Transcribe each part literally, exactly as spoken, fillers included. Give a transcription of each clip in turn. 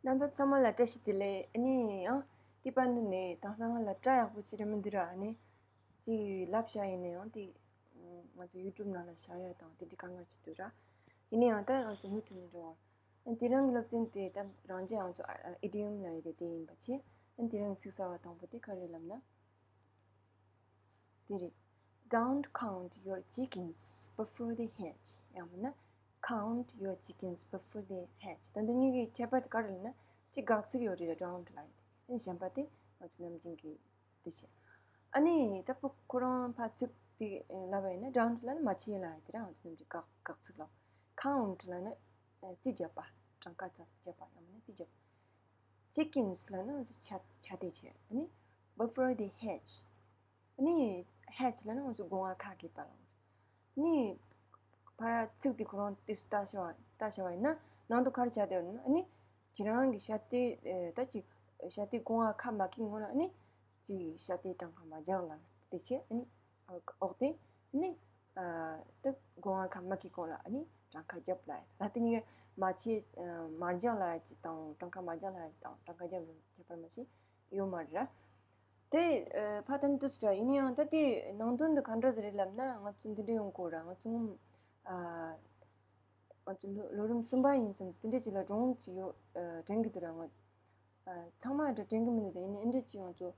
རྣམ་པ་ཚང་མ་ལ་བཀྲ་ཤིས་བདེ་ལེགས། ཨ་ནི་ཡང་དེ་པར་འདི་ནས་དེང་སང་ང་ལ་སྐྲ་ཡག་པོ་ཅིག་རེད་མི་འདུག་ར། ཨ་ནི་ཅིག་ལབ་བྱ་ཡིན་ན་ཡང་དེ་ང་ཚོ་ཡུ་ཊུབ་ནང་ལ་བཞག་ཡ་དང་དེ་འདྲ་གང་ག་ཅིག་འདུག་ར། ཡིན་ན་ཡང་ད་ང་ཚོ་མུ་མཐུད་ནས་འགྲོ་བ། ཨ་ནི་དེ་རིང་གི་སློབ་ཚན་དེ་ད་རང་རྒྱལ་ང་ཚོ་ཨི་ཌི་ཡམ་ལབ་ཡ་དེ་དེ་ཡིན་པ་བྱས། ཨ་ནི་དེ་རིང་གི་ཚིག་གསར་བ་དང་པོ་དེ་ག་རེ་ལབ་ན། དེ་རེད། Don't count your chickens before they hatch. ཡང་མིན་ན། Count your chickens before they hatch. ད་འདི་གཉིས་ཀྱི་ཁྱད་པར་དེ་ག་རེ་ལབ་ན། གཅིག་དགག་ཚིག་ཡོད་རེད། Don't ལབ་ཡ་དེ། ཨ་ནི་གཞན་པ་དེ་ང་ཚོ་ནམ་རྒྱུན་གྱི་དེ་བྱས། ཨ་ནི་ད་ཕུ་ཁོ་རང་ཕར་ཚིག་དེ་ལབ་པ་ཡིན་ན། Don't ལབ་ན་མ་བྱེད་ལབ་ཡ་དེ་ར། ང་ཚོ་ནམ་རྒྱུན་དགག་དགག་ཚིག་ལབ། Count ལབ་ན་རྩིས་རྒྱབ་པ། གྲངས་ཀ་ཙམ་རྒྱབ་པ། ཡང་མིན་ན་རྩིས་རྒྱབ་པ། Chickens ལབ་ན་ང་ཚོ་བྱ་བྱ་དེ་བྱས། ཨ་ནི་before they hatch. ཨ་ནི་hatch ལབ་ན་ང་ཚོ་སྒོ་ང་ཁ་གྱེས་པ་ལ། ཨ་ནི་ཕར་ཚིག་དེ་ཁོ་རང་དུས་སུ་ལྟ་བྱ་བ་ལྟ་བྱ་བ་ཡིན་ན། ནང་དུ་ག་རེ་བྱ་དེ་ཡོད་ན། ཨ་ནི་ཁྱེད་རང་གི་བྱ་དེ་ད་ཅིག་བྱ་དེ་སྒོ་ང་ཁ་མ་གྱེས་སྔོན་ལ། ཨ་ནི་ཅིག་བྱ་དེ་གྲངས་ཀ་མ་རྒྱག་ལབ་དེ་བྱས། ཨ་ནི་འོག་དེ་ནི་ད་སྒོ་ང་ཁ་མ་གྱེས་གོང་ལ་ཨ་ནི་གྲངས་ཀ་རྒྱབ་ལབ། ད་དེ་གཉིས་ཀ་མ་བྱེད་མ་རྒྱག་ལབ་ཅིག་དང་། གྲངས་ཀ་མ་རྒྱག་ལབ་ཅིག་དང་། གྲངས་ཀ་རྒྱབ་ལབ་ཁྱད་པར་མ་ཤེས་ཡོད་མ་རེད་ར། དེ་ཕ་ད་ནི་དུས་སུ་ར། ཡིན་ཡང་ད་དེ་ནང་དོན་འདི་ག་འདྲ་ཟིག་རེད་ལབ་ན། ང་ཚོ་འདི་འདྲ་ཡོང་གོ་ར། ང་ཚོ་ང་ཚོ་ལོ་ལོ་རིམ་གསུམ་པ་ཡིན་བསམ་དེ་འདྲ་ཅིག་ལ་སྒྲུང་ཅིག་ཡོད། དྲན་གི་འདུག་ར། ང་ཚང་མ་འདྲ་དྲན་གི་མི་འདུག་ད་ཡིན་ནའི་འདི་འདྲ་ཅིག་ང་ཚོ་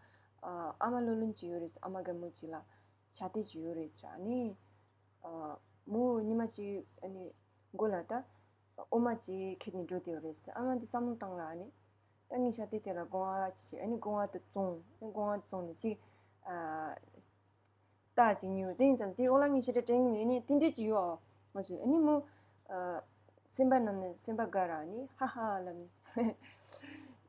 ཨ་མ་ལོ་ལོན་ཅིག་ཡོད་རེད། ཨ་མ་རྒན་མོ་ཅིག་ལ་བྱ་དེ་ཅིག་ཡོད་རེད་ཟེར། ཨ་ནི་མོ་ཉི་མ་ཅིག་ཨ་ནི་མགོ་ལ་ད་འོ་མ་ཅིག་ཁྱེར་ནས་འགྲོ་དེ་ཡོད་རེད་ཟེར། ཨ་མ་འདི་བསམ་བློ་བཏང་ར། ཨ་ནི་ད་ངས་བྱ་དེ་དེ་ལ་སྒོ་ང་ཅིག་བྱས། ཨ་ནི་སྒོ་ང་དེ་བཙོང་། ཨ་ནི་སྒོ་ང་བཙོང་ནས་ཅིག་ཨ། རྟ་ཅིག་ཉོས། དེ་ཡིན་ཙང་དེའི་འོག་ལ་ངས་ཞེ་དྲག་དྲན་གི་མེད་ནི་དེ་འདྲས་ཅིག་ཡོད་ཨ། ང་ཚོས་ཨ་ནི་མོ་ཨ་སེམས་པ་ནང་ནས་སེམས་པ་དགའ་ར། ཨ་ནི་ཧ་ཧ་ལབ་ནི།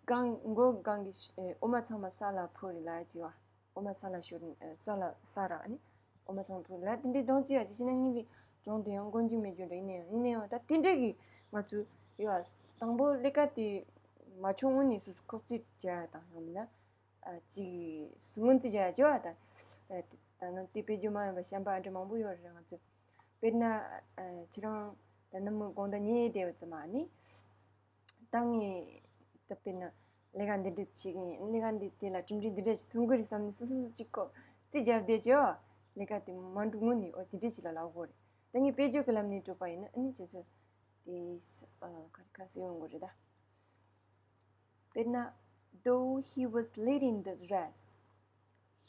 གང་མགོ་གང་གི་ཨ་འོ་མ་ཚང་མ་ས་ལ་ཕོ་རེ་ལ་ཅིག་བ། འོ་མ་ས་ལ་ཤོར་ནི་ཨ་ས་ལ་ས་ར། ཨ་ནི་འོ་མ་ཚང་མ་ཕོ་རེ་ལ་དེ་འདྲས་སྒྲུང་ཅིག་ཡ་ཅིག་བྱས་ན། ངས་འདི་སྒྲུང་དེ་ཡང་མགོ་འཇིག་མེད་རྒྱུ་འདྲ། ཡིན་ན་ཡང་ཡིན་ན་ཡང་ད་དེ་འདྲས་གི་ང་ཚོས་ཡོད་ཨ། དང་པོ་ལས་ཀ་དེ་མ་བྱུང་སྔོན་ནས་སོ་སོ་ཁོག་རྩིས་བྱ་ཡ་དང་། ཡང་མིན་ན། ཨ་ཅིག་སྔོན་རྩིས་བྱ་བྱ་བ་དང་། ཨ་ད་ནི་དེ་དཔེ་བརྗོད་མ་ཡིན་པ་གཞན་པ་འདྲ་མང་པོ་ཡོད་རེད། ང་ཚོ་དཔེར་ན་ཨ་ཁྱེད་རང་ད་ནི་མོ་དགོང་དག་ཉལ་བསྡད་ཡོད་ཙམ་ཨ་ནི། ད་ངས་ད་དཔེར་ན་ལས་ཀ་འདི་འདྲ་བྱེད་ཀྱི་ཡིན། ལས་ཀ་འདི་དེ་ལ་གྲུབ་འབྲས་འདི་འདྲ་ཞིག་ཐོན་གི་རེད་བསམ་ནས་སོ་སོ་སོ་ཅིག་ཁོག་རྩིས་བརྒྱབ་བསྡད་བྱས། ལས་ཀ་དེ་མ་འགྲུབ་སྔོན་ནས་འོ་དེ་འདྲ་ཞིག་ལ་ལབ་དགོས་རེད། ད་ངས་དཔེ་བརྗོད་ཀྱི་ལམ་ནས་སྒྲུབ་པ་ཡིན་ན། ཨ་ནི་ཁྱེད་ཚོ་དེ་ཨ་ག་རེ་ཁ་གསལ་ཡོང་གི་རེད་ད། དཔེར་ན། Though he was leading the race,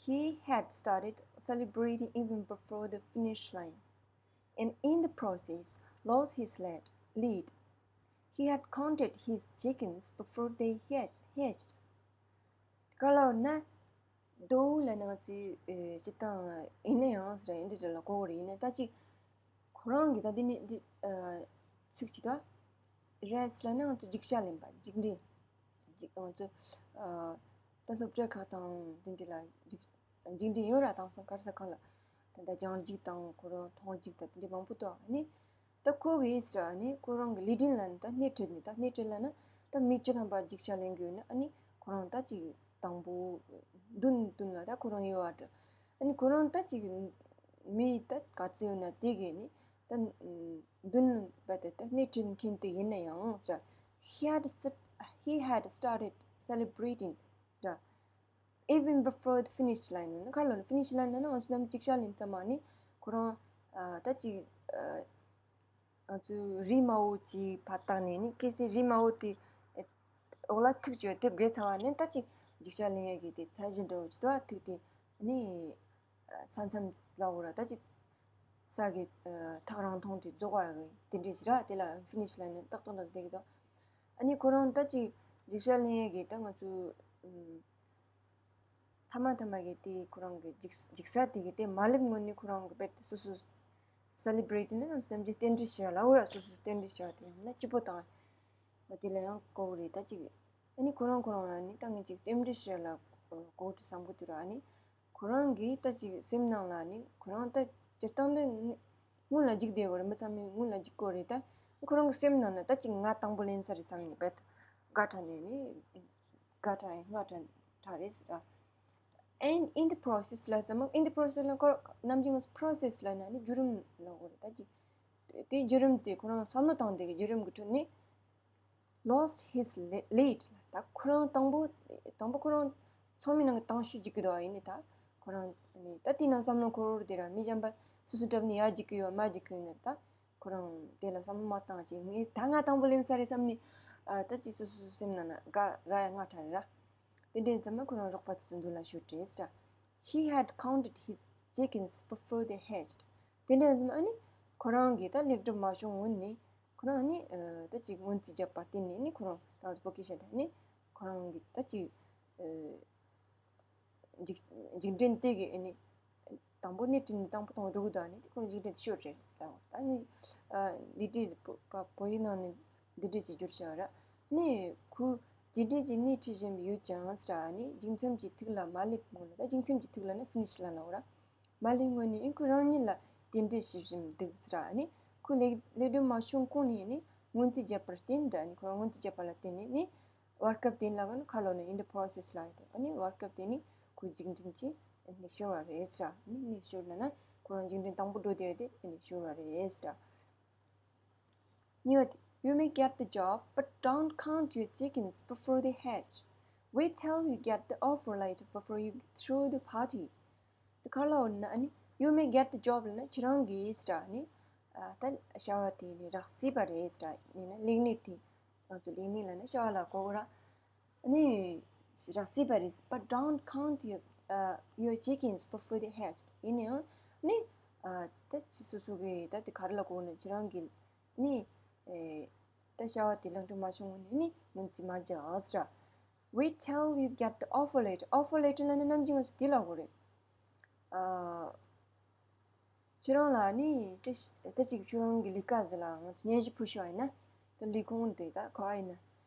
he had started celebrating even before the finish line, and in the process lost his lead. lead. He had counted his chickens before they hatch- hatched. ག་ལ་ན། Though ལ་ན་ང་ཚོས་ཨེ་སྤྱིར་བཏང་ཡིན་ན་ཡང་ཟེར་ཡིན་འདི་འདྲ་ལ་གོ་བ་རེད། ཡིན་ན་ད་ཅིག་ཁོ་རང་གི་ད་འདི་ནི་འདི་ཨ་ཚིག་ཅིག་ད། རེས་ལ་ན་ང་ཚོ་རྒྱུག་ཤར་ལེན་པ། རྒྱུག་འགྲན། རྒྱུག་ང་ཚོ་ཨ་ད་སློབ་གྲྭ་ཁག་དང་དེ་འདྲ་ལ་རྒྱུག་རྒྱུག་འགྲན་ཡོད་ར། དེང་སང་ག་རེ་ཟེར་གང་ལ་ད་ལྟ་རྒྱང་རྒྱུག་དང་ཁོ་རང་ཐོག་རྒྱུག་དང་དེ་འདྲ་མང་པོ་འདུག་ཨ་ནི་ད་ཁོ་གིས་ཟེར་ཨ་ནི་ཁོ་རང་གི་ལི་ཌིང་ལ་ནི་ད་སྣེ་ཁྲིད་ནི། ད་སྣེ་ཁྲིད་ལ་ན་ད་མི་བཅུ་ཐམ་པ་རྒྱུག་ཤར་ལེན་གི་ཡོད་ན། ཨ་ནི་ཁོ་རང་ད་ཅིག་དང་པོ་མདུན་མདུན་ལ་ད་ཁོ་རང་ཡོད་ཨ་འདྲ། ཨ་ནི་ཁོ་རང་ད་ཅིག་མི་ད་ག་ཚོད་ཡོད་ན་དེ་གིས་ནི་ད་མདུན་བ་དེ་ད་སྣེ་ཁྲིད་མཁན་དེ་ཡིན་ན་ཡང་ཟེར། He had st- he had started celebrating the even before the finish line. ནི་ག་ལ་ནི་finish line ན་ང་ཚོ་ནམ་རྒྱུག་ཤར་ལེན་ཙམ་མ་ནི་ཁོ་རང་ཨ་ད་ཅིག་ཨ་ང་ཚོའི་རི་དམའ་བོ་ཅིག་ཕར་བཏགས་ནས་ནི། གལ་སྲིད་རི་དམའ་བོ་དེ་ཨ་འོག་ལ་ཐུག་བྱས་དེ་བརྒལ་ཚར་བ་ནི་ད་ཅིག་རྒྱུག་ཤར་ལེན་ཡ་གི་དེ་ཚད་གཞི་འདྲ་བོ་ཅིག་འདུག་ཨ་ཐུག་དེ་ནི་ས་མཚམས་ལ་འོ་ར་ད་ཅིག་ས་གི་ཨ་ཐག་རིང་ཐུང་དེ་རྫོགས་པ་གི་དེ་འདྲས་ཅིག་ར། དེ་ལ་finish line ནི་ཏག་ཏག་འདྲ་བསྡད་ཀྱི་འདུག་ཨ་ནི་ཁོ་རང་ད་ཅིག་རྒྱུག་ཤར་ལེན་ཡ་གི་ད་ང་ཚོའི་ཨམ། ཐ་མ་ཐ་མ་གི་དེ་ཁོ་རང་གི་རྒྱུག་རྒྱུག་ས་དེ་གི་དེ་མ་སླེབས་སྔོན་ནས་ཁོ་རང་གི་དཔེ་དེ་སོ་སོ་celebrate ནི་ནམ་རྒྱུན་རྟེན་འབྲེལ་ཞུ་ཡ་ལ་འོ་ཡ། སོ་སོ་རྟེན་འབྲེལ་ཞུ་བ་དེ་ཡང་ན་སྐྱིད་པོ་དང་། ང་དེ་ལ་ཡང་གོ་བོ་རེད། ད་ཅིག་ཨ་ནི་ཁོ་རང་ཁོ་རང་ལ་ནི་ད་ངས་ཅིག་རྟེན་འབྲེལ་ཞུ་ཡ་ལ་གོ་བོ་དེ་བསམ་གི་འདུག་ར། ཨ་ནི་ཁོ་རང་གི་ད་ཅིག་སེམས་ནང་ལ་ནི་ཁོ་རང་ད་སྤྱིར་བཏང་དུ་ནི་སྔོན་ལ་རྒྱུག་བསྡད་དགོས་རེད། མི་ཚང་མས་སྔོན་ལ་རྒྱུག་དགོས་རེད། ད་ཁོ་རང་གི་སེམས་ནང་ན་ད་ཅིག་ང་དང་པོ་ལེན་ས་རེད་བསམ་ནས་དཔེ་དགའ་དྲགས་ནས་ནི་དགའ་དྲགས་ཡིན་སྔ་དྲགས་དྲགས་རེད་ཟེར། And in the process ལ་ཙམ་in the process ལ་ཁོ་ནམ་རྒྱུན་process ལ་ན་ནི་བརྒྱུད་རིམ་ལ་འོ་རེད། ད་ཅིག་དེ་བརྒྱུད་རིམ་དེ་ཁོ་རང་བསམ་བློ་བཏང་དེ་གི་བརྒྱུད་རིམ་གི་ཁྲོད་ནས། lost his le- lead. ད་ཁོ་རང་དང་པོ་དང་པོ་ཁོ་རང་ཚང་མའི་ནང་གི་དང་ཤོས་འཇིག་གི་འདུག་ཡིན་ནི་ད་ཁོ་རང་ནི་ད་དེ་ན་བསམ་བློ་འཁོར་དེ་ར་མི་གཞན་པ་སོ་སོ་འགྲུབ་ནི་ཡ་འཇིག་གི་ཡོད་མ་འཇིག་གི་ཡོད་ནི་ད་ཁོ་རང་དེ་ལ་བསམ་བློ་མ་བཏང་ཅིག་ངས་ད་ང་དང་པོ་ལེན་ས་རེད་བསམ་ནི་ཨ་ད་ཅིག་སོ་སོ་སེམས་ནང་ན་དགའ་དགའ་ཡ་ང་ཁྲ་རེད་ར། དེ་འདྲའི་ཙམ་ན་ཁོ་རང་རོགས་པ་དེ་ཚོ་མདུན་ལ་ཤོར་རེད་ཟེར། He had counted his chickens before they hatched. དེ་འདྲའི་ཙམ་ཨ་ནི་ཁོ་རང་གིས་ད་ལེགས་གྲུབ་མ་བྱུང་སྔོན་ནས་ཁོ་རང་ནི་ད་ཅིག་སྔོན་རྩིས་བརྒྱབ་པར་བརྟེན་ནས་ནི་ཁོ་རང་ད་ཚོ་བོ་ཀེ་ཤ་ད་ནི་ཁོ་རང་གིས་ད་ཅིག་འཇིག་འཇིག་རྟེན་དེ་གི་ཨ་ནི་དང་པོ་སྣེ་ཁྲིད་ནས་དང་པོ་དང་འགྲོ་གི་འདུག་ནི་དེ་ཁོ་རང་འཇིག་རྟེན་དེ་ཤོར་རེད་ད་ད་ནི་འདི་འདྲའི་བོད་ཡིག་ནང་ནས་འདི་འདྲའི་ཅིག་བསྒྱུར་བྱ་བ་ར་ནི་ཁོ་འཇིག་རྟེན་གྱི་སྣེ་ཁྲིད་བཞིན་ཡོད་ཀྱང་ཟེར་ནི་འཇིག་མཚམས་ཀྱི་ཐིག་ལ་མ་སླེབས་སྔོན་ལ་ད་འཇིག་མཚམས་ཀྱི་ཐིག་ལ་ནི་ཕི་ནི་ཤི་ལ་ལ་བ་ར་མ་སླེབས་སྔོན་ནས་ཨིན་ཁོ་རང་ཉིད་ལ་རྟེན་འབྲེལ་ཞིབ་བཞིན་འདུག་ཟེར་ནི་ཁོ་ལེགས་ལེགས་གྲུབ་མ་བྱུང་གོང་ནས་ནི་སྔོན་རྩིས་བརྒྱབ་པར་བརྟེན་ད་ནི་ཁོ་རང་སྔོན་རྩིས་བརྒྱབ་པ་ལ་བརྟེན་ནས་ནི། བར་སྐབས་དེ་ལ་ཁ་ལོ་ནས་in the process ལ་ཡོད་དེ་ཨ་ནི་བར་སྐབས་དེ་ནི་ཁོ་འཇིག་རྟེན་གྱི་ནི་ཤོར་བ་རེད་ཟེར་ནི་ནི་ཤོར་ལ་ན་ཁོ་རང་འཇིག་རྟེན་དང་པོ་འགྲོ་དེ་དེ་ནི་ཤོར་བ་རེད་ཟེར། གཉིས་པ་དེ། You may get the job, but don't count your chickens before they hatch. Wait till you get the offer letter before you throw the party. དེ་ག་ལ་འོ་ན་ཨ་ནི་you may get the job ལ་ན་ཁྱེད་རང་གིས་ཟེར་ནི་ད་བྱ་བ་དེ་ནི་རག་སྲིད་པ་རེད་ཟེར་ནི་ན་ལས་གནས་དེ་ང་ཚོ་ལས་གནས་ལ་ན་བྱ་བ་ལ་གོ་གོ་ར་ཨ་ནི་རག་སྲིད་པ་རེད། But don't count your, uh, your chickens before they hatch. ཡིན་ནའང་ནི་ད་ཅི་སོ་སོ་གི་ད་དེ་ག་རེ་ལ་གོ་ན་ཁྱེད་རང་གིས་ནི་ད་བྱ་བ་དེ་ལེགས་གྲུབ་མ་བྱུང་ནི་ནི་སྔོན་རྩིས་མ་རྒྱག་ཟེར། Wait till you get the offer letter. Offer letter ལ་ནི་ནམ་རྒྱུན་ང་ཚོ་དེ་ལ་གོ་རེད། ཨ། ཁྱེད་རང་ལ་ནི་ད་ཅིག་ཁྱེད་རང་གི་ལས་ཀ་ཟེར་ལ་ང་ཚོ་སྙན་ཞུ་ཕུལ་ཤོག་ཡིན་ན་ད་ལས་ཁུངས་དེ་ད་ག་ཡིན་ན་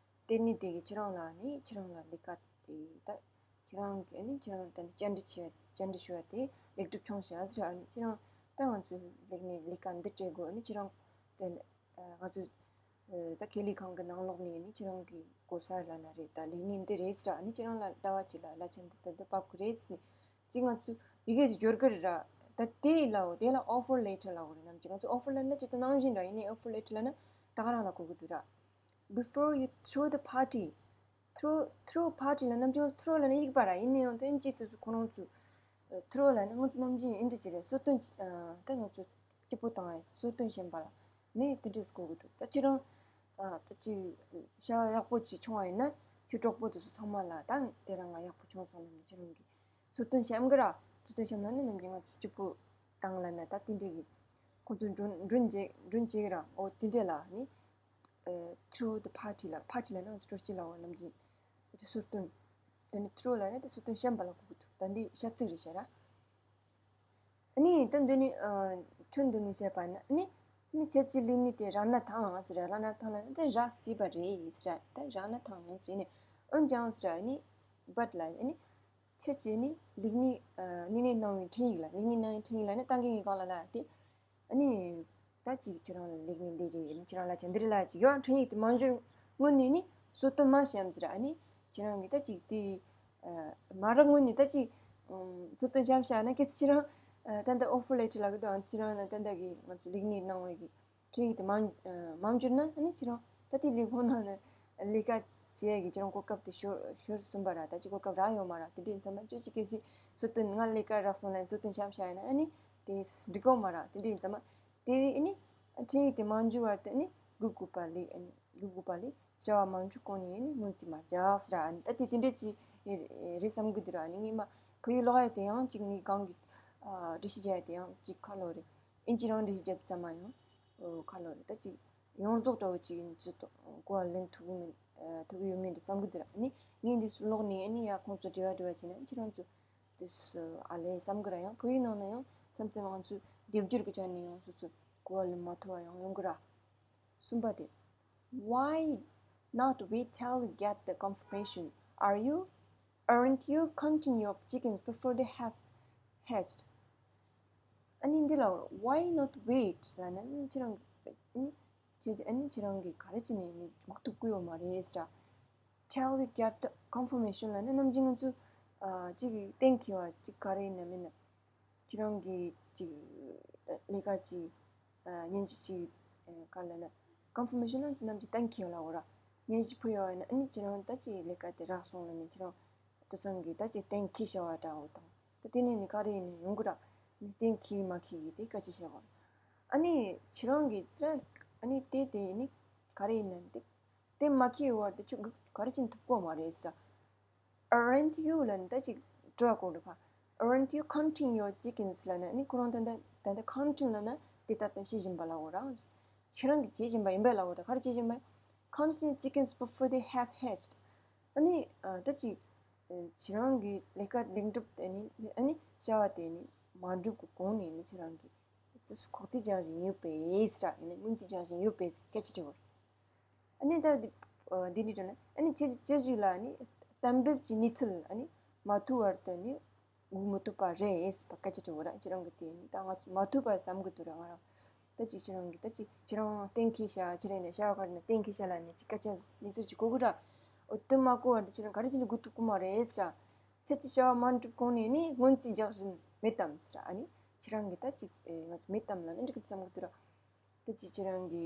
དེ་ནི་དེ་གི་ཁྱེད་རང་ལ་ནི་ཁྱེད་རང་ལ་ལས་ཀ་དེ་ད་ཁྱེད་རང་གི་ནི་ཁྱེད་རང་ད་ནི་བཅར་འདྲི་བྱས་བཅར་འདྲི་ཞུ་བ་དེ་ལེགས་གྲུབ་བྱུང་ཤག་ཟེར་ནི་ཁྱེད་རང་ད་ང་ཚོ་ལས་ནི་ལས་ཀ་འདི་སྤྲད་དགོས་ནི་ཁྱེད་རང་དེ་ང་ཚོ། ད་ཁེ་ལས་ཁང་གི་ནང་ལོགས་ནས་ནི་ཁྱེད་རང་གི་གོ་ས་ལ་ན་རེད་ད་ལས་གནས་འདི་རེད་ཟེར་ནི་ཁྱེད་རང་ལ་ཟླ་བ་གཅིག་ལ་གླ་ཆ་འདི་ད་འདི་བབས་གི་རེད་ཟེར་ནི་གཅིག་ང་ཚོ་ཡི་གེ་ཞིག་འབྱོར་གི་རེད་ར། ད་དེ་ལའོ་དེ་ལ་offer letter ལ་འོ་རེད་ནམ་གཅིག་ང་ཚོ་offer letter ལ་ན་ཅི་ད་ནང་བཞིན་ར་ཡིན་ནི་offer letter ལ་ན་ད་ག་རང་ལ་གོ་གི་འདུག་ར། Before you throw the party, throw, throw party ལ་ནམ་རྒྱུན་throw ལ་ནི་ཡིག་པ་ར་ཡིན་ནའང་དོན་གཅིག་ཏུ་ཁོ་རང་ཚོ་throw ལ་ནི་ང་ཚོ་ནམ་རྒྱུན་ཨིན་འདྲ་ཅི་རེད་གསོལ་སྟོན་ད་ང་ཚོ་སྐྱིད་པོ་བཏང་བའི་གསོལ་སྟོན་བྱིན་པ་ལ་ནི་དེ་འདྲས་གོ་གི་འདུག་ད་ཁྱེད་རང་ད་ཅི་བྱ་བ་ཡག་པོ་ཅིག་བྱུང་བ་ཡིན་ན་ཁྱོད་གྲོགས་པོ་དེ་ཚོ་ཚང་མ་ལ་ད་དེ་རང་ང་ཡག་པོ་བྱུང་སོང་ལ་ནི་ཁྱེད་རང་གི་གསོལ་སྟོན་བྱམ་གི་ར། གསོལ་སྟོན་བྱམ་ན་ནི་ནམ་རྒྱུན་ང་ཚོ་སྐྱིད་པོ་བཏང་ལ་ན་ད་དེ་འདྲས་གི་ཁོང་ཚོ་མགྲོན་མགྲོན་བྱེད་མགྲོན་བྱེད་གི་ར། འོ་དེ་འདྲས་ལ་ནི། ཨ། throw the party ལ་party ལ་ནི་སྤྲོ་སྐྱིད་ལ་འོ་ནམ་རྒྱུན་དེ་གསོལ་སྟོན། དེ་ནི་throw ལ་ནི་དེ་གསོལ་སྟོན་བྱམ་པ་ལ་གོ་གི་འདུག་ད་འདི་བཤད་ཚིག་རེད་ཤག་ར། ཨ་ནི་ད་འདི་ནི་ཨ། ཁྱོད་འདི་ནི་བཤད་པ་ན་ཨ་ནི་ཨ་ནི་ཁྱེད་ཀྱི་ལས་ནི་དེ་རག་ན་ཐང་ཟེར་ར་རག་ན་ཐང་ལ་ནི་དེ་རག་སྲིད་པ་རེད་ཟེར་ར། ད་རག་ན་ཐང་ཟེར་ནི་འོན་ཀྱང་ཟེར་ར་ཨ་ནི་but ལ་ཨ་ནི་ཁྱེད་ཀྱི་ནི་ལས་ནི་ཨ་ལས་ནི་གནང་བའི་འཕྲིན་ཡིག་ལ་ལས་ནི་གནང་བའི་འཕྲིན་ཡིག་ལ་ནི་ད་གིན་ངས་གང་ལ་ལ་དེ། ཨ་ནི། ད་ཅིག་ཁྱེད་རང་ལ་ལས་ངན་འདི་རེད། ཨ་ནི་ཁྱེད་རང་ལ་ཅང་འདི་རེད་ལ་ཅིག་ཡོད་འཕྲིན་ཡིག་དེ་མ་འབྱོར་སྔོན་ནས་ནི་གསོལ་སྟོན་མ་བྱམས་ཟེར། ཨ་ནི་ཁྱེད་རང་གིས་ད་ཅིག་དེ་མ་རག་སྔོན་ནས་ད་ཅིག་གསོལ་སྟོན་བྱམས་བྱ་ན་གལ་སྲིད་ཁྱེད་རང་ད་ལྟ་offer letter ལ་གི་དང་ཁྱེད་རང་ལ་ད་ལྟ་གི་ང་ཚོ་ལས་ངན་གནང་བའི་གི་འཕྲིན་ཡིག་དེ་མ་མ་འབྱོར་ན་ཨ་ནི་ཁྱེད་རང་ད་ལྟའི་ལས་ཁུངས་ནང་ནས་ལས་ཀ་བྱེད་ཡ་གི་ཁྱེད་རང་གོ་སྐབས་དེ་ཤོར་ཤོར་ཟིན་པ་ར། ད་ཅིག་གོ་སྐབས་རག་ཡོད་མ་ར། དེ་འདྲའི་མཚམས་མ་ཅོ་ཅིག་གལ་སྲིད་གསོལ་སྟོན་ང་ལས་ཀ་རག་སོང་ལ་གསོལ་སྟོན་བྱམས་བྱ་ཡ་ན་ཨ་ནི་དེ་འགྲིག་གོ་མ་ར། དེ་འདྲའི་མཚམས་མ། དེ་ཨ་ནི་འཕྲིན་ཡིག་དེ་མ་འབྱོར་བར་དུ་ཨ་ནི་སྒུག་དགོས་པ་ལས་ཨ་ནི་སྒུག་དགོས་པ་ལས་བྱ་བ་མ་འགྲུབ་གོང་ནས་ཨ་ནི་སྔོན་རྩིས་མ་རྒྱག་ཟེར། ཨ་ནི་ད་དེ་དེ་འདྲས་ཅིག་རེད་བསམ་གི་འདུག་ར། ཨ་ནི་ངས་མ་བོད་ཡིག་ཀློག་ཡ་དེ་ཡང་ཅིག་ངས་གང་གི་འགྲེལ་བཤད་རྒྱག་ཡ་དེ་ཡང་ཅིག་ཁ་ལོ་རེད། ཨིན་ཇི་རང་འགྲེལ་བཤད་རྒྱབ་ཙམ་མ་ཡང་ཁ་ལོ་རེད། ད་ཅིག་ཡོངས་རྫོགས་འདྲ་བོ་ཅིག་ཡིན་ཚུལ་གོ་བ་ལེན་ཐུབ་ཀྱི་མིན་ཐུབ་ཀྱི་ཡོད་མིན་འདྲ་བསམ་གི་འདུག་ར། ཨ་ནི་ངས་འདི་ཚོ་ཀློག་ནས་ཨ་ནི་ཡ་ཁོང་ཚོ་འབྲེལ་བ་འབྲེལ་བ་བྱས་ན་ཁྱེད་རང་ཚོ་དེ་སུ་ཨ་ལས་བསམ་གི་ར། ཡང་བོད་ཡིག་ནང་ན་ཡང་མཚམས་མཚམས་ང་ཚོས་སྡེབ་སྦྱོར་གྱི་ཆ་ནས་ཡང་སོ་སོ་གོ་བ་ལེན་མ་ཐུབ་པ་ཡང་ཡོང་གི་ར། གསུམ་པ་དེ། Why not wait till you get the confirmation? Are you, aren't you counting your chickens before they have hatched? ཨ་ནི་འདི་ལ་why not wait ལབ་ན་ཁྱེད་རང་གི་ཁྱེད་ཨ་ནི་ཁྱེད་རང་གིས་ག་རེ་བྱས་ནས་ནི་སྒུག་ཐུབ་ཀྱི་ཡོད་མ་རེད་ཟེར། Till you get confirmation ལབ་ན་ནམ་རྒྱུན་ང་ཚོ་ཨ་གཅིག་གཏན་འཁེལ་བ་གཅིག་ག་རེ་ཡིན་ན་མིན་ན་ཁྱེད་རང་གིས་གཅིག་ལས་ཀ་གཅིག་ཨ་སྙན་ཞུ་གཅིག་ཨ་ག་ལབ་ན་confirmation ལབ་ན་ནམ་རྒྱུན་གཏན་འཁེལ་བ་ལབ་དགོས་ར། ཉེས་ཅིག་ཕུལ་ཡོད་ན་ཨ་ནི་ཁྱེད་རང་ད་ཅིག་ལས་ཀ་དེ་རག་སོང་ལ་ནི་ཁྱེད་རང་དེ་ཙམ་གྱི་ད་ཅིག་གཏན་འཁེལ་བྱ་བ་འདྲ་བོ་དང་། ད་དེ་ནས་ནི་ག་རེ་ཡིན་ནའི་ཡོང་གི་ར། ནི་གཏན་འཁེལ་མ་འཁེལ་གྱི་དེ་སྐད་ཆ་བཤད་དགོས། ཨ་ནི་ཁྱེད་རང་གིས་ད་ཨ་ནི་དེ་དེ་ནི་ག་རེ་ཡིན་ན་དེ་དེ་མ་འཁེལ་བར་དུ་ཁྱོད་ག་རེ་བྱེད་ཐུབ་ཀྱི་མ་རེད་ཟེར། Aren't you ལབ་ནི་ད་ཅིག་དྲི་བ་གོ་འགྲོ་ཕ། Aren't you counting your chickens ལབ་ནི་ཨ་ནི་ཁོ་རང་ད་ལྟ་ད་ལྟ་counting ལབ་ན་དེ་ལྟ་ལྟ་བྱེད་བཞིན་པ་ལབ་དགོས་ར། ཁྱེད་རང་གིས་བྱེད་བཞིན་པ་ཡིན་པས་ལབ་དགོས་ར། ག་རེ་བྱེད་བཞིན་པ། Counting chickens before they have hatched. ཨ་ནི་ཨ་ད་ཅིག་ཨ་ཁྱེད་རང་གི་ལས་ཀ་ལེགས་འགྲུབ་དེ་ནི་ཨ་ནི་བྱ་བ་དེ་ནི་མ་འགྲུབ་ཀྱི་གོང་ནས་ནི་ཁྱེད་རང་གིས་སོ་སོ་ཁོག་ཐིག་རྒྱག་བཞིན་ཡོད་པས་ཟེར་ཨ་ནི་སྔོན་རྩིས་རྒྱག་བཞིན་ཡོད་པས་སྐད་ཆ་དྲི་བ། ཨ་ནི་ད་འདི་ཨ་འདི་ནི་དྲན་ན་ཨ་ནི་ཁྱེད་ཁྱེད་ཞིག་ལ་ཨ་ནི་གཏན་འབེབས་ཀྱི་གནས་ཚུལ་ཨ་ནི་མ་ཐུབ་བར་དུ་ནི་སྒུག་མི་ཐུབ་པ་རེད་ཟེར་བ་སྐད་ཆ་དྲི་བ་ར། ཁྱེད་རང་གི་དེ་ནི་ད་ང་ཚོ་མ་ཐུབ་པ་བསམ་གི་འདུག་ར། ང་རང་ད་ཅིག་ཁྱེད་རང་གི་ད་ཅིག་ཁྱེད་རང་གཏན་འཁེལ་བྱ་ཁྱེད་རང་ནས་བྱ་བ་ག་རེ་ན་གཏན་འཁེལ་བྱ་ལ་ནི་ཅིག་སྐད་ཆ་གནས་ཚུལ་ཅིག་གོ་གི་ར། འོ་དེ་མ་གོ་བར་དུ་ཁྱེད་རང་ག་རེ་བྱས་ནས་སྒུག་ཐུབ་ཀྱི་མ་རེད་ཟེར་ར། ཁྱེད་ཀྱི་བྱ་བ་མ་འགྲུབ་གོང་ནས་ནི་སྔོན་རྩིས་རྒྱག་བཞིན་མེད་དམ་ཟེར་ར། ཨ་ནི་ཁྱེད་རང་གི་ད་ཅིག་ང་ཚོ་མེད་དམ་ལ་ནི་འགྲིག་གི་བསམ་གི་འདུག་ར། ད་ཅིག་ཁྱེད་རང་གི་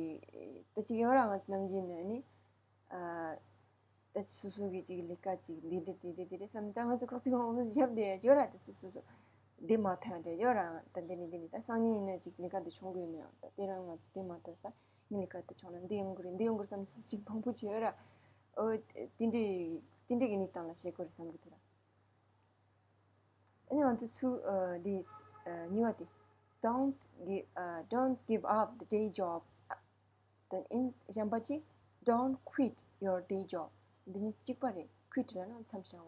ད་ཅིག་ཡོད་ར། ང་ཚོ་ནམ་རྒྱུན་ནས་ནི་ཨ་ད་ཅིག་སོ་སོ་གི་ཅིག་ལས་ཀ་ཅིག་འདི་འདྲ་དེ་འདྲ་དེ་འདྲ་བསམ་ནས་ད་ང་ཚོ་ཁོག་ཅིག་འོང་བཞག་བསྡད་ཡོད་ར། ད་སོ་སོ་སོ་འདི་མ་ཐོན་འདྲ་ཡོད་ར། ད་འདི་ནི་འདི་ནི་ད་སང་ཉིན་ཡིན་ན་ཅིག་ལས་ཀ་འདི་བྱུང་གི་ཡོད་ན་ཡང་ད་དེ་རང་ང་ཚོ་འདི་མ་ཐོན་ས་ངའི་ལས་ཀ་འདི་བྱུང་ན་འདི་ཡོང་གི་རེད། འདི་ཡོང་གི་རེད་བསམ་སི་ཅིག་ཕངས་པོ་བྱེད་ཡོད་ར། ཨོ་དེ་འདྲའི་དེ་འདྲའི་གི་གནས་སྟངས་ལ་བྱེད་དགོས་རེད་བསམ་གི་འདུག་ར། ཨ་ནི་ང་ཚོ་ཚུར་ཨ་འདི་ཨ་གཉིས་པ་དེ། Don't give, uh, don't give up the day job. དེ་ཡིན་གཞན་པ་ཅིག Don't quit your day job. འདི་གཉིས་གཅིག་པ་རེད། Quit ལབ་ན་མཚམས་བཞག་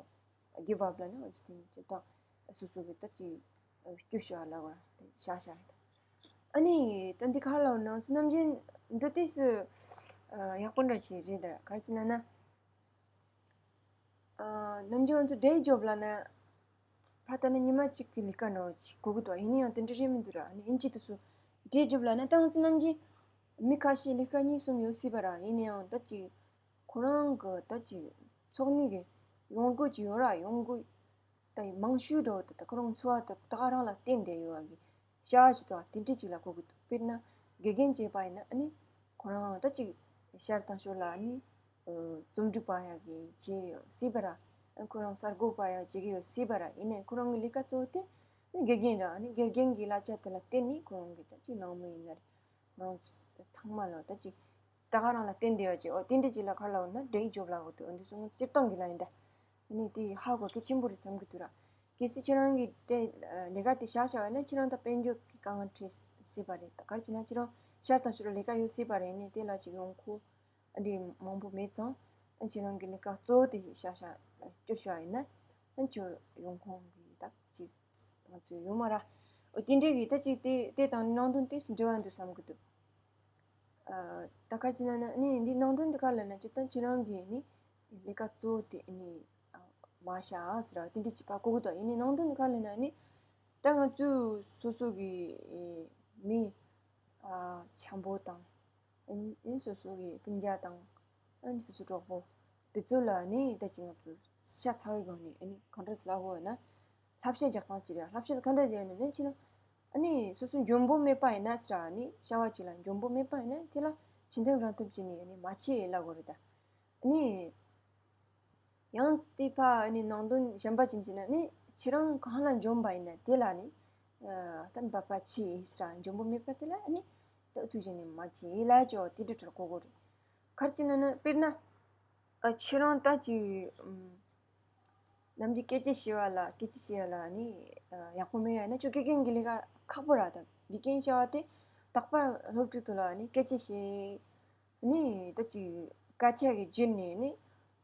པ། Give up ལབ་ན་ང་ཚོ་དེ་ནི་ཅིག་དང་སོ་སོ་གི་ད་ཅིག་སྐྱོ་ཤོས་ལབ་པ་དེ་བཞག་བཞག་ཡིན། ཨ་ནི་ད་འདི་ག་ལབ་ན་ང་ཚོ་ནམ་རྒྱུན་འདི་ཏིས་ཡག་པོ་འདྲ་ཅིག་རེད་ད། ག་རེ་ཅིག་ལབ་ན། ཨ་ནམ་རྒྱུན་ང་ཚོ་day job ལབ་ན་ཕ་ད་ནི་ཉི་མ་གཅིག་གི་ལས་ཀ་འདྲ་བོ་ཅིག་གོ་གི་འདུག་ཡིན་ན་ཡང་དེ་འདྲ་རེད་མི་འདུག་ར། ཨ་ནི་ཨིན་ཇི་དེ་ཚོ་day job ལབ་ན་ད་ང་ཚོ་ནམ་རྒྱུན་མི་ཁ་ཤས་ལས་ཀ་གཉིས་གསུམ་ཡོད་སྲིད་པ་ར། ཡིན་ན་ཡང་ད་ཅིག་ཁོ་རང་གི་ད་ཅིག་འཚོ་གནས་ཀྱི་ཡོང་སྒོ་ཅིག་ཡོད་ར། ཡོང་སྒོ་ད་མང་ཤོས་འདྲ་བོ་དེ་ད་ཁོ་རང་འཚོ་བ་དེ་ད་ག་རང་ལ་བརྟེན་བསྡད་ཡོད་པ་གི་བྱ་བ་ཅིག་དང་དེ་འདྲ་ཅིག་ལ་གོ་གི་འདུག་དཔེར་ན་དགེ་རྒན་བྱས་པ་ཡིན་ན་ཨ་ནི་ཁོ་རང་ད་ཅིག་ཞར་དང་ཞོར་ལ་ཨ་ནི་རྩོམ་སྒྲིག་པ་ཡག་གི་བྱེད་ཡོད་སྲིད་པ་ར། ཨ་ཁོ་རང་གསར་འགོད་པ་ཡག་བྱེད་ཀྱི་ཡོད་སྲིད་པ་ར། ཡིན་ནའི་ཁོ་རང་གི་ལས་ཀ་གཙོ་བོ་དེ་ཨ་ནི་དགེ་རྒན་ར། ཨ་ནི་དགེ་རྒན་གྱི་གླ་ཆ་དེ་ལ་བརྟེན་ནས་ཁོ་རང་གི་ད་ཅིག་ནང་མི་ཡིན་ན་རེད། ང་ཚང་མ་ལ་ད་ཅིག་ད་ག་རང་ལ་བརྟེན་བསྡད་ཡོད་ཅིག་འོ་དེ་འདྲ་ཅིག་ལ་ག་ལ་འོ་ན་day job ལབ་དགོས་འདུག་འོ་འདི་ཚོ་ང་ཚོ་སྤྱིར་བཏང་གི་ལ་ཡིན་ད། ཨ་ནི་དེ་ཧ་གོ་གལ་ཆེན་པོ་རེད་བསམ་གི་འདུག་ར། གལ་སྲིད་ཁྱེད་རང་གིས་དེ་ལས་ཀ་དེ་བཞག་བཞག་པ་ཡིན་ན་ཁྱེད་རང་ད་དཔལ་འབྱོར་གྱི་དཀའ་ངལ་འཕྲད་སྲིད་པ་རེད། ད་ག་རེ་བྱས་ན་ཁྱེད་རང་ཤར་དང་ཤུར་ལས་ཀ་ཡོད་སྲིད་པ་རེད། ཨ་ནི་དེ་ལ་ཅིག་ཡོང་ཁུངས་ཨ་འདྲ་མང་པོ་མེད་ཙང་ཨ་ཁྱེད་རང་གི་ལས་ཀ་གཙོ་བོ་དེ་བཞག་བཞག་བསྐྱུར་བཞག་པ་ཡིན་ན་ཨ་ཁྱོད་ཡོང་ཁུངས་གི་ད་ཅིག་ང་ཚོ་ཡོད་མ་ར། འོ་དེ་འདྲའི་གི་ད་ཅིག་དེ་དེ་དང་ནང་དོན་དེ་འབྲེལ་བ་འདུག་བསམ་གི་འདུག་ཨ་ད་ག་རེ་བྱས་ན་ནི་འདི་ནང་དོན་འདི་ག་ལ་ན་སྤྱིར་བཏང་ཁྱེད་རང་གིས་ནི་ལས་ཀ་གཙོ་བོ་དེ་ནི་ཨ་མ་བྱ་ཟེར་བ་དེ་འདྲ་བྱེད་པ་གོ་གི་འདུག་ཡིན་ནའི་ནང་དོན་འདི་ག་ལ་ན་ནི་ད་ང་ཚོས་སོ་སོ་གི་ཨེ་མི་ཨ་འཆམ་པོ་དང་ཨེ་ཨེ་སོ་སོ་གི་སྤུན་ཀྱག་དང་ཨ་ནི་སོ་སོ་གྲོགས་པོ་དེ་ཚོ་ལ་ནི་ད་ཅིག་ང་ཚོས་ཤ་ཚ་བའི་སྒང་ནས་ཨ་ནི་གང་འདྲ་ཟེར་ལབ་དགོས་ན། བསླབ་བྱ་རྒྱག་སྟངས་ཅི་རེད། བསླབ་བྱ་ག་འདྲ་རྒྱག་ནས་ནི་ཁྱེད་རང་ཨ་ནི་སོ་སོ་འཇོན་པོ་མེད་པ་ཡིན་ན་ཟེར་ཨ་ནི་བྱ་བ་ཅིག་ལ་འཇོན་པོ་མེད་པ་ཡིན་ན་དེ་ལ་ཇི་ཐུབ་རང་ཐུབ་བྱས་ནས་ཨ་ནི་མ་བྱེད་ལབ་དགོས་རེད་ད། ཨ་ནི་ཡང་དེ་ཕ་ཨ་ནི་ནང་དོན་གཞན་པ་ཅིག་བྱས་ན་ཨ་ནི་ཁྱེད་རང་གང་ལ་འཇོན་པ་ཡིན་ན་དེ་ལ་ཨ་ནི་ད་འབད་པ་བྱེད་ཟེར་འཇོན་པོ་མེད་པ་དེ་ལ་ཨ་ནི་ད་ཨུ་ཚུགས་བྱས་ནས་མ་བྱེད་ལབ་ཅོ་དེ་འདྲ་འདྲ་གོ་གོ་རེད། ག་རེ་བྱས་ན་ན་དཔེར་ན་ཨ་ཁྱེད་རང་ད་ཅིག་ཨམ་ནམ་རྒྱུན་སྐད་ཆ་བཤད་པ་ལ་སྐད་ཆ་བཤད་པ་ལ་ནི་ཨ་ཡག་པོ་མེད་ཡ་ན་ཁྱོད་དགེ་རྒན་གྱི་ལས་ཀ་ཁག་པོ་ར། ད་དགེ་རྒན་བྱ་བ་དེ་རྟག་པར་སློབ་ཕྲུག་ཚོ་ལ་ནི་སྐད་ཆ་བཤད་ནི་ད་ཅིག་སྐད་ཆ་གི་བརྒྱུད་ནས་ནི་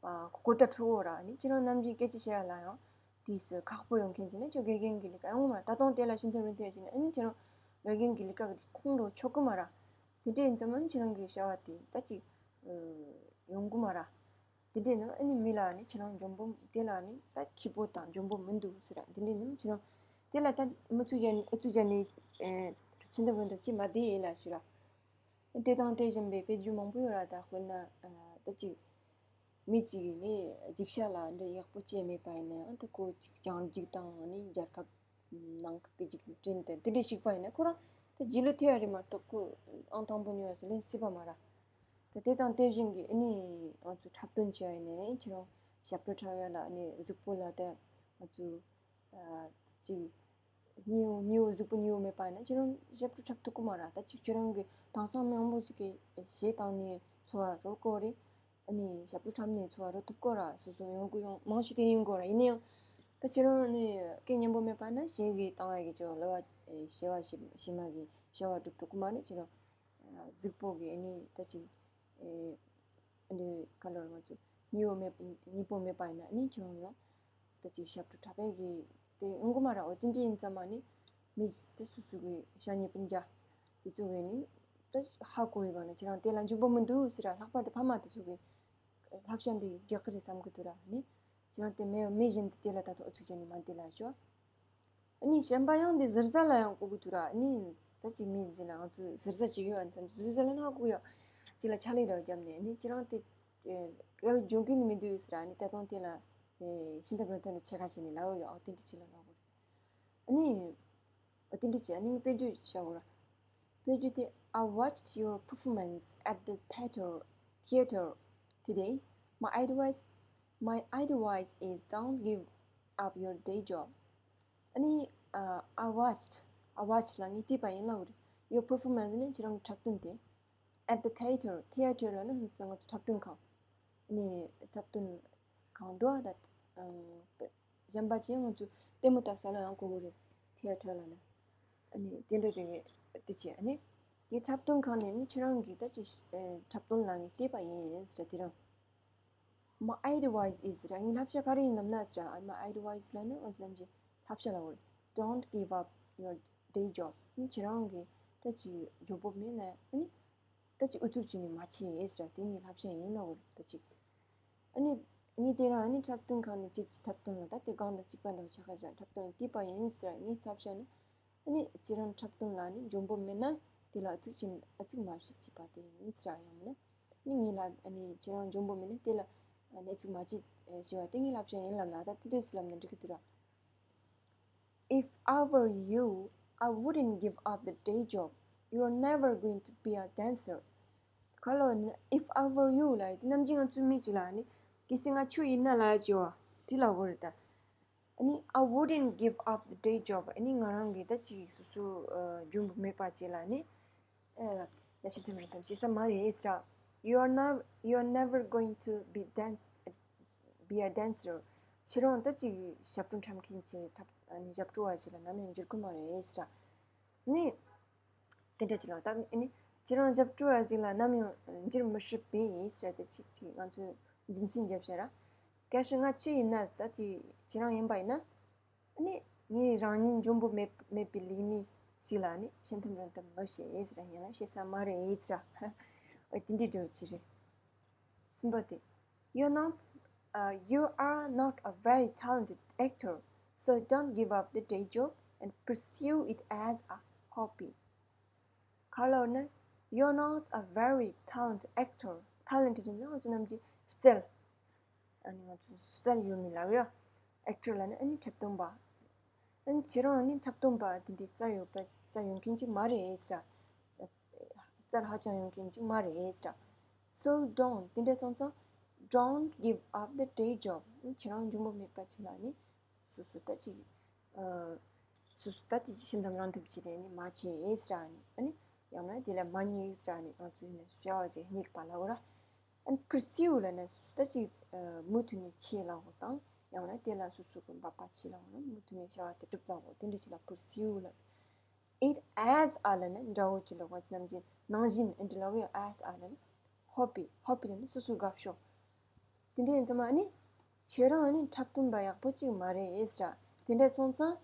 ཨ་གོ་བརྡ་འཕྲོད་འོ་ར། ནི་ཁྱེད་རང་ནམ་རྒྱུན་སྐད་ཆ་བཤད་པ་ལ་ཡང་དུས་སུ་ཁག་པོ་ཡོང་མཁན་ཅིག་ན་ཁྱོད་དགེ་རྒན་གྱི་ལས་ཀ་ཡོང་མ་ར། ད་དུང་དེ་ལ་ཤིན་ཏུ་རིན་ཐོན་ཡོད་ཅིག་ན་ཨ་ནི་ཁྱེད་རང་དགེ་རྒན་གྱི་ལས་ཀ་གི་ཁོང་ཁྲོ་ཆོག་གི་མ་ར། དེ་འདྲ་ཡིན་ཙང་ཨ་ནི་ཁྱེད་རང་གི་བྱ་བ་དེ་ད་ཅིག་ཨ་ཡོང་གི་མ་ར། དེ་འདྲ་ཡིན་ན་ཨ་ནི་མི་ལ་ཨ་ནི་ཁྱེད་རང་འཇོན་པོ་དེ་ལ་ཨ་ནི་ད་ཁྱི་པོ་དང་འཇོན་པོ་མི་འདུག་ཟེར་ར། དེ་འདྲ་ཡིན་ན་ཁྱེད་རང་དེ་ལ་ད་མི་ཚུགས་ཡ་ཨུ་ཚུགས་ཡ་ནི་ཨེ་ཕྱི་འདི་བོད་འདི་ཅི་མ་བདེ་ཡིན་ལ་ཞུ་ར། དེ་དང་དེ་བཞིན་པའི་དཔེ་བརྗོད་མང་པོ་ཡོད་ར། ད་དཔེར་ན་ཨ་ད་ཅིག་མི་གཅིག་གིས་ནི་ཅིག་ཤ་ལ་འདི་ཡག་པོ་བྱས་མེད་པ་ཡིན་ན་ཨ་ད་ཁོ་ཅིག་བྱང་རྒྱུག་དང་ནི་རྒྱལ་ཁབ་ནང་ཁུལ་གྱི་ཅིག་འཕྲིན་དེ་དེ་འདྲ་ཞིག་པ་ཡིན་ན་ཁོ་རང་ད་རྗེས་ལུས་ཐེབས་ཡ་རེད་མ་གཏོགས་ཁོ་ཨང་དང་པོ་ཉོ་ཡ་ཚོ་ལེན་སྲིད་པ་མ་ར། ད་དེ་དང་དེ་བཞིན་གྱི་ཨ་ནི་ང་ཚོ་འཁྲབ་སྟོན་བྱས་ནས་ནི་ཁྱེད་རང་ཞབས་བྲོ་འཁྲབ་ཡ་ལ་ཨ་ནི་གཟུགས་པོ་ལ་ད་ང་ཚོ་ཨ་ཅིག་ཉེའུ་ཉེའུ་གཟུགས་པོ་ཉེའུ་མེད་པ་ཡིན་ན་ཁྱེད་རང་ཞབས་བྲོ་འཁྲབ་ཐུབ་ཀྱི་མ་རེད། ད་ཅིག་ཁྱེད་རང་གི་དེང་སང་མི་མང་པོ་ཞིག་གིས་གཞས་བཏང་ནས་འཚོ་བ་རོལ་གྱི་ཡོད་རེད། ཨ་ནི་ཞབས་བྲོ་འཁྲབ་ནས་འཚོ་བ་རོལ་ཐུབ་ཀྱི་ཡོད་རེད། སོ་སོ་ཡོང་གི་ཡོང་མང་ཤོས་དེ་ཡིན་དགོས་རེད། ཡིན་ན་ཡང་ད་ཁྱེད་རང་ཨ་ནི་སྐད་སྙན་པོ་མེད་པ་ན་གཞས་གིས་བཏང་བ་གི་ཅོ་ལ་བ་ཞེ་བ་ཞེ་མ་གི་བྱ་བ་སྒྲུབ་ཐུབ་ཀྱི་མ་རེད། ཁྱེད་རང་གཟུགས་པོ་གི་ཨ་ནི་ད་ཅིག་ཨ་ནི་ག་ལོར་ང་ཚོ་ཉེ་བོ་མེད་ཉེ་པོ་མེད་པ་ཡིན་ན་ཨ་ནི་ཁྱེད་རང་ད་ཅིག་ཞབས་བྲོ་འཁྲབ་པའི་གི་དེ་ཡོང་གི་མ་རེད། འོ་དེ་འདྲ་ཡིན་ཙང་མ་ནི་མི་དེ་སོ་སོ་གི་ཤ་ཉེ་སྤུན་ཀྱག་དེ་ཚོ་གི་ནི་ད་ཧ་གོ་ཡི་ག་ན་ཁྱེད་རང་དེ་ལ་འཇོན་པོ་མི་འདུག་ཟེར་ར། ལྷག་པར་དུ་ཕ་མ་དེ་ཚོ་གི་བསླབ་བྱ་འདི་རྒྱག་གི་རེད་བསམ་གི་འདུག་ར། ནི་ཁྱེད་རང་དེ་མི་མི་གཞན་དེ་དེ་ལ་ད་དུང་ཨུ་ཚུགས་བྱས་ནས་མ་དེ་ལ་ཤོག་ཨ་ནི་གཞན་པ་ཡང་འདི་ཟུར་ཟ་ལ་ཡང་གོ་གི་འདུག་ར། ཨ་ནི་ད་ཅིག་མི་ཅིག་ལ་ང་ཚོ་ཟུར་ཟ་ཅིག་ཡོད་ཨ་ཙམ་ཟུར་ཟ་ལ་ན་གོ་ཡོད་ཅིག་ལ་ཆ་ལེ་ར་བརྒྱབ་ནས། ཨ་ནི་ཁྱེད་རང་དེ་ཡར་འཇོན་གི་ནི་མི་འདུག་ཟེར། ཨ་ནི་ད་དུང་དེ་ལ་ཤིན་ཏུ་རང་ཐོན་ནས་ཆེ་ཁ་བྱས་ནས་ལ་འོ་ཡོད་ཨོ་དེ་འདྲ་ཅིག་ལ་ལ་གོ་རེད། ཨ་ནི་ཨོ་དེ་འདྲ་ཅིག་ཨ་ནི་དཔེ་བརྗོད་བྱ་གོ་ར། དཔེ་བརྗོད་དེ། I watched your performance at the theater, theater today. My advice, my advice is don't give up your day job. ཨ་ནི་ཨ། I watched, I watched ལ་ངས་བལྟས་པ་ཡིན་ལབ་རེད། Your performance ནི་ཁྱེད་རང་གི་འཁྲབ་སྟོན་དེ། At the theater, theater ལ་ནི་ང་ཚོ་འཁྲབ་སྟོན་ཁང་། ཨ་ནི་འཁྲབ་སྟོན་ཁང་འདུག་ཨ། ད་གཞན་པ་ཅིག་ང་ཚོ་ལྟད་མོ་ལྟ་ས་ལ་ཡང་གོ་གི་རེད། theater ལ་ནི། ཨ་ནི་དེ་འདྲ་རེད། དེ་བྱས་ཨ་ནི་ངའི་འཁྲབ་སྟོན་ཁང་ནས་ནི་ཁྱེད་རང་གི་ད་ཅི་འཁྲབ་སྟོན་ལ་ངས་བལྟས་པ་ཡིན་ཟེར། དེ་རིང་། My advice is ཟེར། ངའི་བསླབ་བྱ་ག་རེ་ཡིན་ནམ་ན་ཟེར། My advice ལ་ནི་ང་ཚོ་རྣམས་ཀྱི་བསླབ་བྱ་ལ་འོ། Don't give up your day job. ནི་ཁྱེད་རང་གི་ད་ཅི་ཇོབ་བོབ་མེད་ན་ཨ་ནི་ད་ཅི་ཨུ་ཚུགས་བྱས་ནས་མ་བྱེད་ཟེར། དེ་ངའི་བསླབ་བྱ་ཡིན་ལབ་རེད། ད་ཅི་ཨ་ནི་ངས་དེ་རིང་ཨ་ནི་འཁྲབ་སྟོན་ཁང་ནས་ཁྱེད་ཀྱི་འཁྲབ་སྟོན་ལ་ད་དེ་སྒང་དང་གཅིག་པ་འདྲ་བོ་ཆགས་ཀ་ཟེར། འཁྲབ་སྟོན་བལྟས་པ་ཡིན་ཟེར། ངའི་བསླབ་བྱ་ནི་ཨ་ནི་ཁྱེད་རང་འཁྲབ་སྟོན་ལ་ནི་འཇོན་པོ་མེད་ན་དེ་ལ་ཨུ་ཚུགས་བྱེད་ཨུ་ཚུགས་མ་བྱེད་ཅེས་པ་དེ་ཡིན་ཟེར། ཡང་མིན་ན་ནི་ངའི་ལ་ཨ་ནི་ཁྱེད་རང་འཇོན་པོ་མེད་ན་དེ་ལ་ཨ་ནི་ཨུ་ཚུགས་མ་བྱེད་ཅེས་པ་དེ་ངའི་བསླབ་བྱ་ཡིན་ལབ་ན་ད་དེ་འདྲས་སུ་ལབ་ན་འགྲིག་གི་འདུག་ར། If I were you, I wouldn't give up the day job. You're never going to be a dancer. ག་ལོ་ནི་if I were you ལ་ནམ་རྒྱུན་ང་ཚོའི་མི་གཅིག་ལ་ནི་གལ་སྲིད་ང་ཁྱོད་ཡིན་ན་ལ་ཅེས་པ་དེ་ལ་གོ་རེད་ད། ཨ་ནི་I wouldn't give up the day job. ཨ་ནི་ང་རང་གི་ད་ཅིག་སོ་སོ་ཨ་འཇོན་པོ་མེད་པ་ཅིག་ལ་ནི་ཨ་ཡ་ཤི་ཐིམ་རི་ཐམ་ཤེས་ས་མ་རེད་ཟེར། You are not, you are never going to be dance, be a dancer. ཁྱེད་རང་ད་ཅིག་ཞབས་བྲོ་འཁྲབ་མཁན་ཅིག་འཁྲབ་ཨ་ནི་ཞབས་བྲོ་བ་ཞིག་ལ་ནམ་ཡང་འགྱུར་གི་མ་རེད་ཟེར། ནི། དེ་འདྲ་ཅིག་ལ་ད་ཨ་ནི་ཁྱེད་རང་ཞབས་བྲོ་བ་ཞིག་ལ་ནམ་ཡང་འགྱུར་མི་སྲིད་པས་ཟེར། དེ་ཅིག་ཅིག་ང་ཚོས་རྒྱུ་མཚན་བརྒྱབ་བྱས་ར། གལ་སྲིད་ང་ཁྱེད་ཡིན་ན་ད་ཅིག་ཁྱེད་རང་ཡིན་པ་ཡིན་ན། ཨ་ནི་ངས་རང་ཉིད་འཇོན་པོ་མེད་མེད་པའི་ལས་མི་ཞིག་ལ་ཨ་ནི་ཤེས་ཐམ་རང་ཐམ་མི་བྱེད་ཟེར། ཡིན་ན་ཤེས་ས་མ་རེད་ཟེར། འོ་དེ་འདྲའི་འདྲ་བོ་ཅིག་རེད། གསུམ་པ་དེ། You're not, uh, you are not a very talented actor, so don't give up the day job and pursue it as a hobby. ག་ལོ་ནི། You're not a very talented actor. Talented ནི་ང་ཚོ་རྣམས་ཀྱི་རྩལ། ཨ་ནི་ང་ཚོ་རྩལ་ཡོད་མི་ལ་ཡོད། Actor ལ་ནི་ཨ་ནི་འཁྲབ་སྟོན་པ། ཨ་ནི་ཁྱེད་རང་ཨ་ནི་འཁྲབ་སྟོན་པ་དེ་འདྲའི་རྩལ་ཡོད་པ་རྩལ་ཡོད་མཁན་ཅིག་མ་རེད་ཟེར། རྩལ་ཧ་ཅང་ཡོད་མཁན་ཅིག་མ་རེད་ཟེར། So don't དེ་འདྲ་སོང་ཙང་། Don't give up the day job. ཨ་ནི་ཁྱེད་རང་འཇོན་པོ་མེད་པ་ཅིག་ལ་ནི་སོ་སོ་ད་ཅིག་ཨ། སོ་སོ་ད་དེ་ཤིན་ཏུ་རང་ཐུབ་ཅིག་རེད་ནི་མ་བྱེད་ཟེར་ནི། ཨ་ནི་ཡང་ན་དེ་ལ་མ་སྙེག་ཟེར་ནི། ང་ཚོས་ནི་བྱ་བ་ཅིག་སྙེག་པ་ལ་འོ་ར། ཨ་ནི་pursue ལབ་ན་སོ་སོ་ད་ཅིག་ཨ་མུ་མཐུད་ནས་བྱེད་ལབ་དགོས་དང་ཡང་ན་དེ་ལ་སོ་སོ་གི་འབད་པ་བྱེད་ལབ་དགོས་ན་མུ་མཐུད་ནས་བྱ་བ་དེ་སྒྲུབ་ལབ་དགོས། དེ་འདྲ་ཅིག་ལ་pursue ལབ། It as a ལབ་ན་འདྲ་བོ་ཅིག་ལ་ང་ཚོ་ནམ་རྒྱུན་ནང་བཞིན་ཨ་འདྲ་ལབ་ཡོད། As a ལབ་ན་hobby, hobby ལབ་ན་སོ་སོའི་དགའ་ཕྱོགས། དེ་འདྲ་ཡིན་ཙང་མ་ཨ་ནི་ཁྱེད་རང་ཨ་ནི་འཁྲབ་སྟོན་པ་ཡག་པོ་ཅིག་མ་རེད་ཟེར། དེ་འདྲ་སོང་ཙང་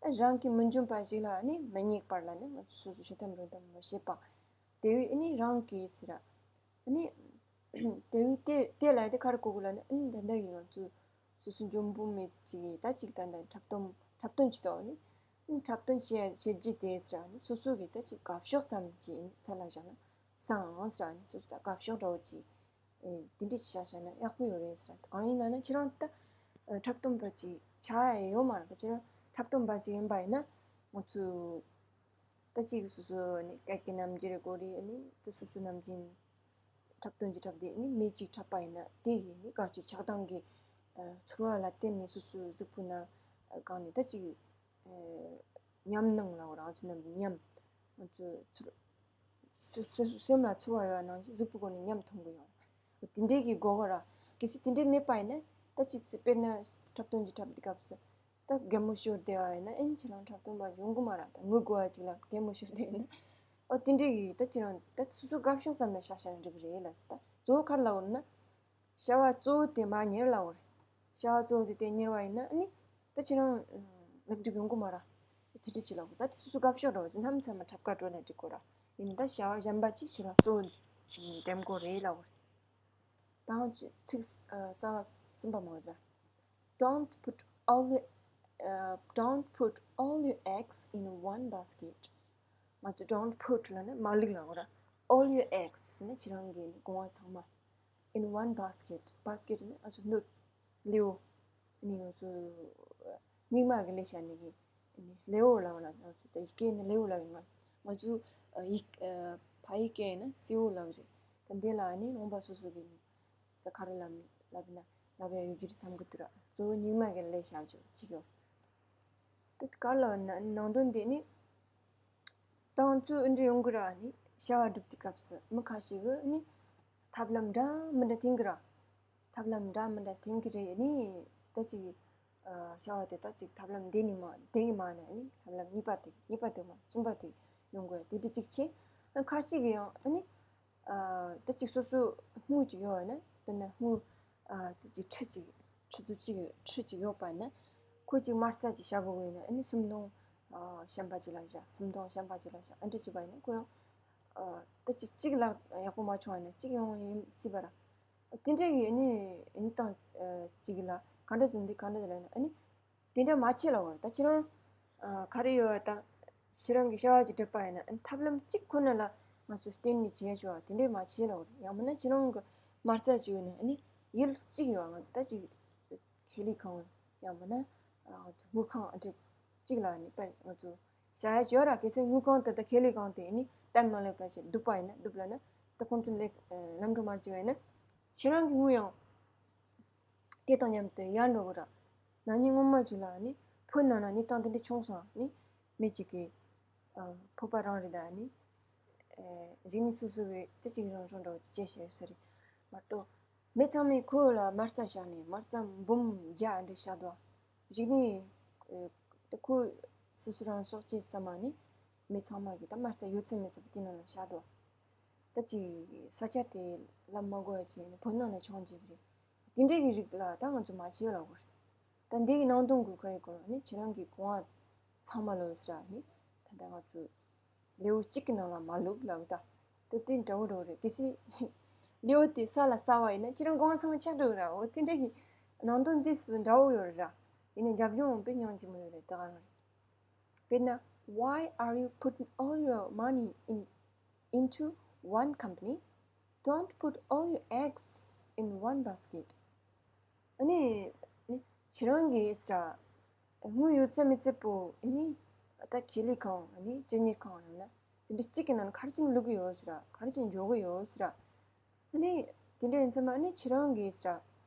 ཨ་རང་གི་མི་འཇོན་པ་ཞིག་ལ་ཨ་ནི་མི་སྙེག་པར་ལབ་ན་ང་ཚོ་སོ་སོ་ཤེས་ཐམ་རང་ཐམ་མི་བྱེད་པ། དེ་བས་ཨ་ནི་རང་གིས་ཟེར། ཨ་ནི་དེ་བས་དེ་དེ་ལ་དེ་ག་རེ་གོ་དགོས་ལབ་ན་ཨ་ནི་ད་ལྟ་གི་ང་ཚོ་སོ་སོ་འཇོན་པོ་མེད་ཅིག་ད་ཅིག་ད་ལྟ་འཁྲབ་སྟོན་འཁྲབ་སྟོན་བྱེད་དོ་ནི། འཁྲབ་སྟོན་བྱེད་བྱེད་རྒྱུ་དེ་ཟེར་ནི་སོ་སོ་གི་ད་ཅིག་དགའ་ཕྱོགས་ཙམ་གྱི་ཚད་ལ་བཞག་ན་བཟང་ཟེར་ནི་སོ་སོ་ད་དགའ་ཕྱོགས་འདྲ་བོ་ཅིག་དེ་འདྲ་བྱས་བཞག་ན་ཡག་པོ་ཡོད་རེད་ཟེར། གང་ཡིན་ལབ་ན་ཁྱེད་རང་ད་འཁྲབ་སྟོན་པ་ཅིག་ཆགས་ཡ་ཡོད་མ་རེད། ད་ཁྱེད་རང་འཁྲབ་སྟོན་པ་ཅིག་ཡིན་པ་ཡིན་ན་ང་ཚོ་ད་ཅིག་སོ་སོ་ནི་སྐད་ཀྱི་རྣམ་འགྱུར་གོ་རེད། ཨ་ནི་ད་སོ་སོ་ནམ་རྒྱུན་ འཁྲབ་སྟོན་གྱི་འཁྲབ་དེ་ནི་མི་གཅིག་འཁྲབ་པ་ཡིན་ན་དེ་ཡིས་ནི་དཀར་ཆུ་ཆགས་སྡང་གི་ཚོར་བ་ལ་བརྟེན་ནས་སོ་སོའི་གཟུགས་པོ་ན་གང་ནས་ད་ཅིག་ཉམས་སྣང་ལ་འོ་རང་ཚོ་རྣམས་ཀྱི་ཉམས་ང་ཚོ་ཚོར་སེམས་ལ་ཚོར་བ་ཡོད་ནང་བཞིན་གཟུགས་པོ་སྒོ་ནས་ཉམས་མཐོང་གི་ཡོང་། དེ་འདྲའི་གི་དགོས་གོ་ར། གལ་སྲིད་དེ་འདྲའི་མེད་པ་ཡིན་ན་ད་ཅི་ཚེ་དཔེར་ན་འཁྲབ་སྟོན་གྱི་འཁྲབ་དེ་སྐབས་སུ་ད་གད་མོ་ཤོར་བསྡད་པ་ཡིན་ན་ཨེན་ཁྱེད་རང་འཁྲབ་སྟོན་པ་ཡོང་གི་མ་ར། ད་ངུ་དགོས་པ་ཅིག་ལ་གད་མོ་ཤོར་བསྡད་ཡིན་ན་ཨོ་དེ་འདྲའི་གི་ད་ཁྱེད་རང་ད་སོ་སོ་དགའ་ཕྱོགས་ཙམ་ལ་བྱ་བྱ་ན་འགྲིག་གི་རེད་ལ་ཟེར། ད་གཙོ་བོ་ག་རེ་ལབ་དགོས་ན། བྱ་བ་གཙོ་བོ་དེ་མར་ཉར་ལབ་དགོས་རེད། བྱ་བ་གཙོ་བོ་དེ་དེ་ཉར་བ་ཡིན་ན་ཨ་ནི་ད་ཁྱེད་རང་ལེགས་འགྲུབ་ཡོང་གི་མ་ར། དེ་འདྲ་ཅིག་ལབ་དགོས། ད་དེ་སོ་སོ་དགའ་ཕྱོགས་ར་བ་ཅིག་མཚམས་མཚམས་མ་འཁྲབ་ག་འགྲོ་ན་འགྲིག་གོ་ར། ཡིན་ད་བྱ་བ་གཞན་པ་ཅིག་ཁྱེད་རང་གཙོ་བོ་འདེམས་དགོས་རེད་ལབ་དགོས་རེད། ད་ཚིག་གསར་བ་གསུམ་པ་མ་རེད། Don't put all your uh, don't put all your eggs in one basket. ང་ཚོ་don't put ལབ་ན་མ་བླུགས་ལབ་དགོས་ར། All your eggs ཟེར་ན་ཁྱེད་རང་གི་ནི་གོང་བ་ཚང་མ། In one basket. Basket ནི་ང་ཚོ་སྣོད། ལེའུ། ནི་ང་ཚོ་སྙིགས་མ་གི་ལས་བྱ་ནི་གི་ནི་ལེའུ་ལབ་ལ་ང་ཚོ་ད་ཡི་གེ་ནི་ལེའུ་ལབ་ཡིན། ང་ང་ཚོ་ཡིག་ཕ་ཡི་གེ་ནི་སེའུ་ལབ་རེད། ད་འདི་ལ་ནི་རོང་པ་སོ་སོ་གི་ནི་ད་ག་རེ་ལབ་ལབ་ན་ལབ་ཡ་ཡོད་རྒྱུ་རེད་བསམ་གི་འདུག་ར། གཙོ་བོ་སྙིགས་མ་གི་ལས་བྱ་རྒྱུ་ཅིག་ཡོད། ད་ག་ལ་ན་ནང་དོན་འདི་ནི། ཏང་ཙུའུ་ཨིན་འདྲ་ཡོང་གི་ར་ནི་བྱ་བ་སྒྲུབ་དུས་སྐབས་སུ་མི་ཁ་ཤས་ཀྱིས་ནི་ཐབས་ལམ་འདྲ་མི་འདྲ་འཐེན་གི་ར། ཐབས་ལམ་འདྲ་མི་འདྲ་འཐེན་གི་རེད་ནི། ད་ཅིག་བྱ་བ་དེ་ད་ཅིག་ཐབས་ལམ་འདི་ནི་མ་འདི་གི་མ་ནི་ནི་ཐབས་ལམ་གཉིས་པ་དེ་གཉིས་པ་དེ་མ་གསུམ་པ་དེ་ཡོང་གི་ར། དེ་འདྲ་ཅིག་བྱས། ཁ་ཤས་ཀྱིས་ཡང་ནི། ད་ཅིག་སོ་སོ་དངུལ་ཅིག་ཡོད་ན་དཔེར་ན་དངུལ་ད་ཅིག་ཁྲི་ཅིག་ཁྲི་ཚོ་ཅིག་ཁྲི་ཅིག་ཡོད་པ་ན་ཁོ་ཅིག་མ་རྩ་ཅིག་བཞག་དགོས་ཡིན་ན་ཨ་ནི་སུམ་སྟོང་གཞན་པ་ཅིག་ལ་བཞག་སུམ་སྟོང་གཞན་པ་ཅིག་ལ་བཞག་ཨ་འདྲ་བྱས་པ་ཡིན་ན་ཁོ་ཡང་ད་ཅིག་གཅིག་ལ་ཡག་པོ་མ་བྱུང་བ་ན་གཅིག་ཡོང་ཡིན་སྲིད་པ་ར། དེ་འདྲ་གི་ཨ་ནི་ཡིན་སྟངས་ཅིག་ལ་ག་འདྲ་ཟེར་འདི་ག་འདྲ་ཟེར་ལབ་ན་ཨ་ནི། དེ་འདྲ་མ་བྱེད་ལབ་དགོས་རེད། ད་ཁྱེད་རང་ག་རེ་ཡོད་པ་དང་ཁྱེད་རང་གི་བྱ་བ་ཅིག་སྒྲུབ་པ་ཡིན་ན་ཐབས་ལམ་གཅིག་ཁོ་ན་ལ་ང་ཚོས་བརྟེན་ནས་བྱེད་ཆོག་པ་དེ་འདྲ་མ་བྱེད་ལབ་དགོས་རེད། ཡང་མིན་ན་ཁྱེད་རང་གི་མ་རྩ་ཅིག་ཡོད་ན་ཨ་ནི་ཡུལ་གཅིག་ཡོད་པ་ང་ཚོ་ད་ཅིག་ཁེ་ལས་ཁང་ཡང་མིན་ན་དངུལ་ཁང་ཨ་འདྲ་གཅིག་ལ་ཨ་ནི་པར་ང་ཚོ་བྱ་ཡ་ཅིག་ཡོད་ར། གལ་སྲིད་དངུལ་ཁང་དེ་ད་ཁེ་ལས་ཁང་དེ་ཨ་ནི་གཏན་མ་ལེགས་པ་ཞིག་སྡུག་པ་ཡིན་ན་སྡུག་ལབ་ན་ད་ཁོང་ཚོ་ལས་ལམ་འགྲོ་མ་བྱེད་པ་ཡིན་ན་ཁྱེད་རང་གི་དངུལ་ཡང་། དེ་དང་མཉམ་དུ་ཡར་འགྲོ་གི་ར། ན་ནིང་སྔོན་མ་ཅིག་ལ་ནི་བོད་ནང་ན་གནས་སྟངས་དེ་འདྲ་བྱུང་སོང་ནི། མི་གཅིག་གིས་ཨ་བོད་པ་རང་རེད་ད་ནི། ཨེ་གཞིགས་ནི་སོ་སོ་གི་དེ་གཅིག་རང་རང་འདྲ་བོ་ཅིག་བྱས་བྱས་ཡོད་ས་རེད་མ་གཏོགས། མི་ཚང་མས་ཁོ་ལ་མ་རྩ་བཞག་ནས་མ་རྩ་འབུམ་བརྒྱ་འདྲ་བཞག་འདུག་གཞིགས་ནི་ཨེ་ཁོ་སོ་སོ་རང་སྲོག་བཅད་ཙམ་མ་ནི་མི་ཚང་མ་གིས་ད་མ་རྩ་ཡོད་ཚད་མེད་ཚད་པོ་དེ་ནང་ལ་བཞག་འདུག་ད་ཅི་ས་ཆ་དེ་ལབ་མ་དགོས་པ་བྱས་ནས་བོད་ནང་ལ་བྱུང་རྒྱུ་རེད། དེ་འདྲའི་གི་རིགས་ལ་ད་ང་ཚོ་མ་བྱེད་ལབ་དགོས་རེད། ད་འདི་གི་ནང་དོན་གི་ཁ་རེ་གོ་ནི་ཁྱེད་རང་གི་གོང་བ་ཚང་མ་ལོས་ར་ནི་ད་ལྟ་ང་ཚོ་ལེའུ་གཅིག་གི་ནང་ལ་མ་ལུག་ལབ་ད། ད་དེ་འདྲ་བོ་འདྲ་བོ་རེད། གལ་སྲིད་ལེའུ་དེ་ས་ལ་ས་བ་ཡིན་ན་ཁྱེད་རང་གོང་བ་ཚང་མ་ཆགས་འགྲོ་གི་ར། འོ་དེ་འདྲའི་གི་ནང་དོན་དེ་སུ་འདྲ་བོ་ཡོད་རེད་ར། ཡིན་ནའི་རྒྱབ་ལྗོངས་དཔེ་སྙིང་རྗེ་མོ་ཡོད་རེད་ད་ག་རང་རེད། དཔེར་ན། Why are you putting all your money in into one company? Don't put all your eggs in one basket. ཨ་ནི་ནི་ཁྱེད་རང་གིས་ས་དངུལ་ཡོད་ཚད་མེད་ཚད་པོ་ཨ་ནི་ད་ཁེ་ལས་ཁང་ཨ་ནི་སྤྱི་གཉེར་ཁང་ཡང་ན་དེ་འདྲ་གཅིག་གི་ནང་ག་རེ་བྱས་ནས་བླུག་གི་ཡོད་ཟེར་ར། ག་རེ་བྱས་ནས་འཇོག་གི་ཡོད་ཟེར་ར། ཨ་ནི་དེ་འདྲ་ཡིན་ཙང་མ་ཨ་ནི་ཁྱེད་རང་གིས་ས་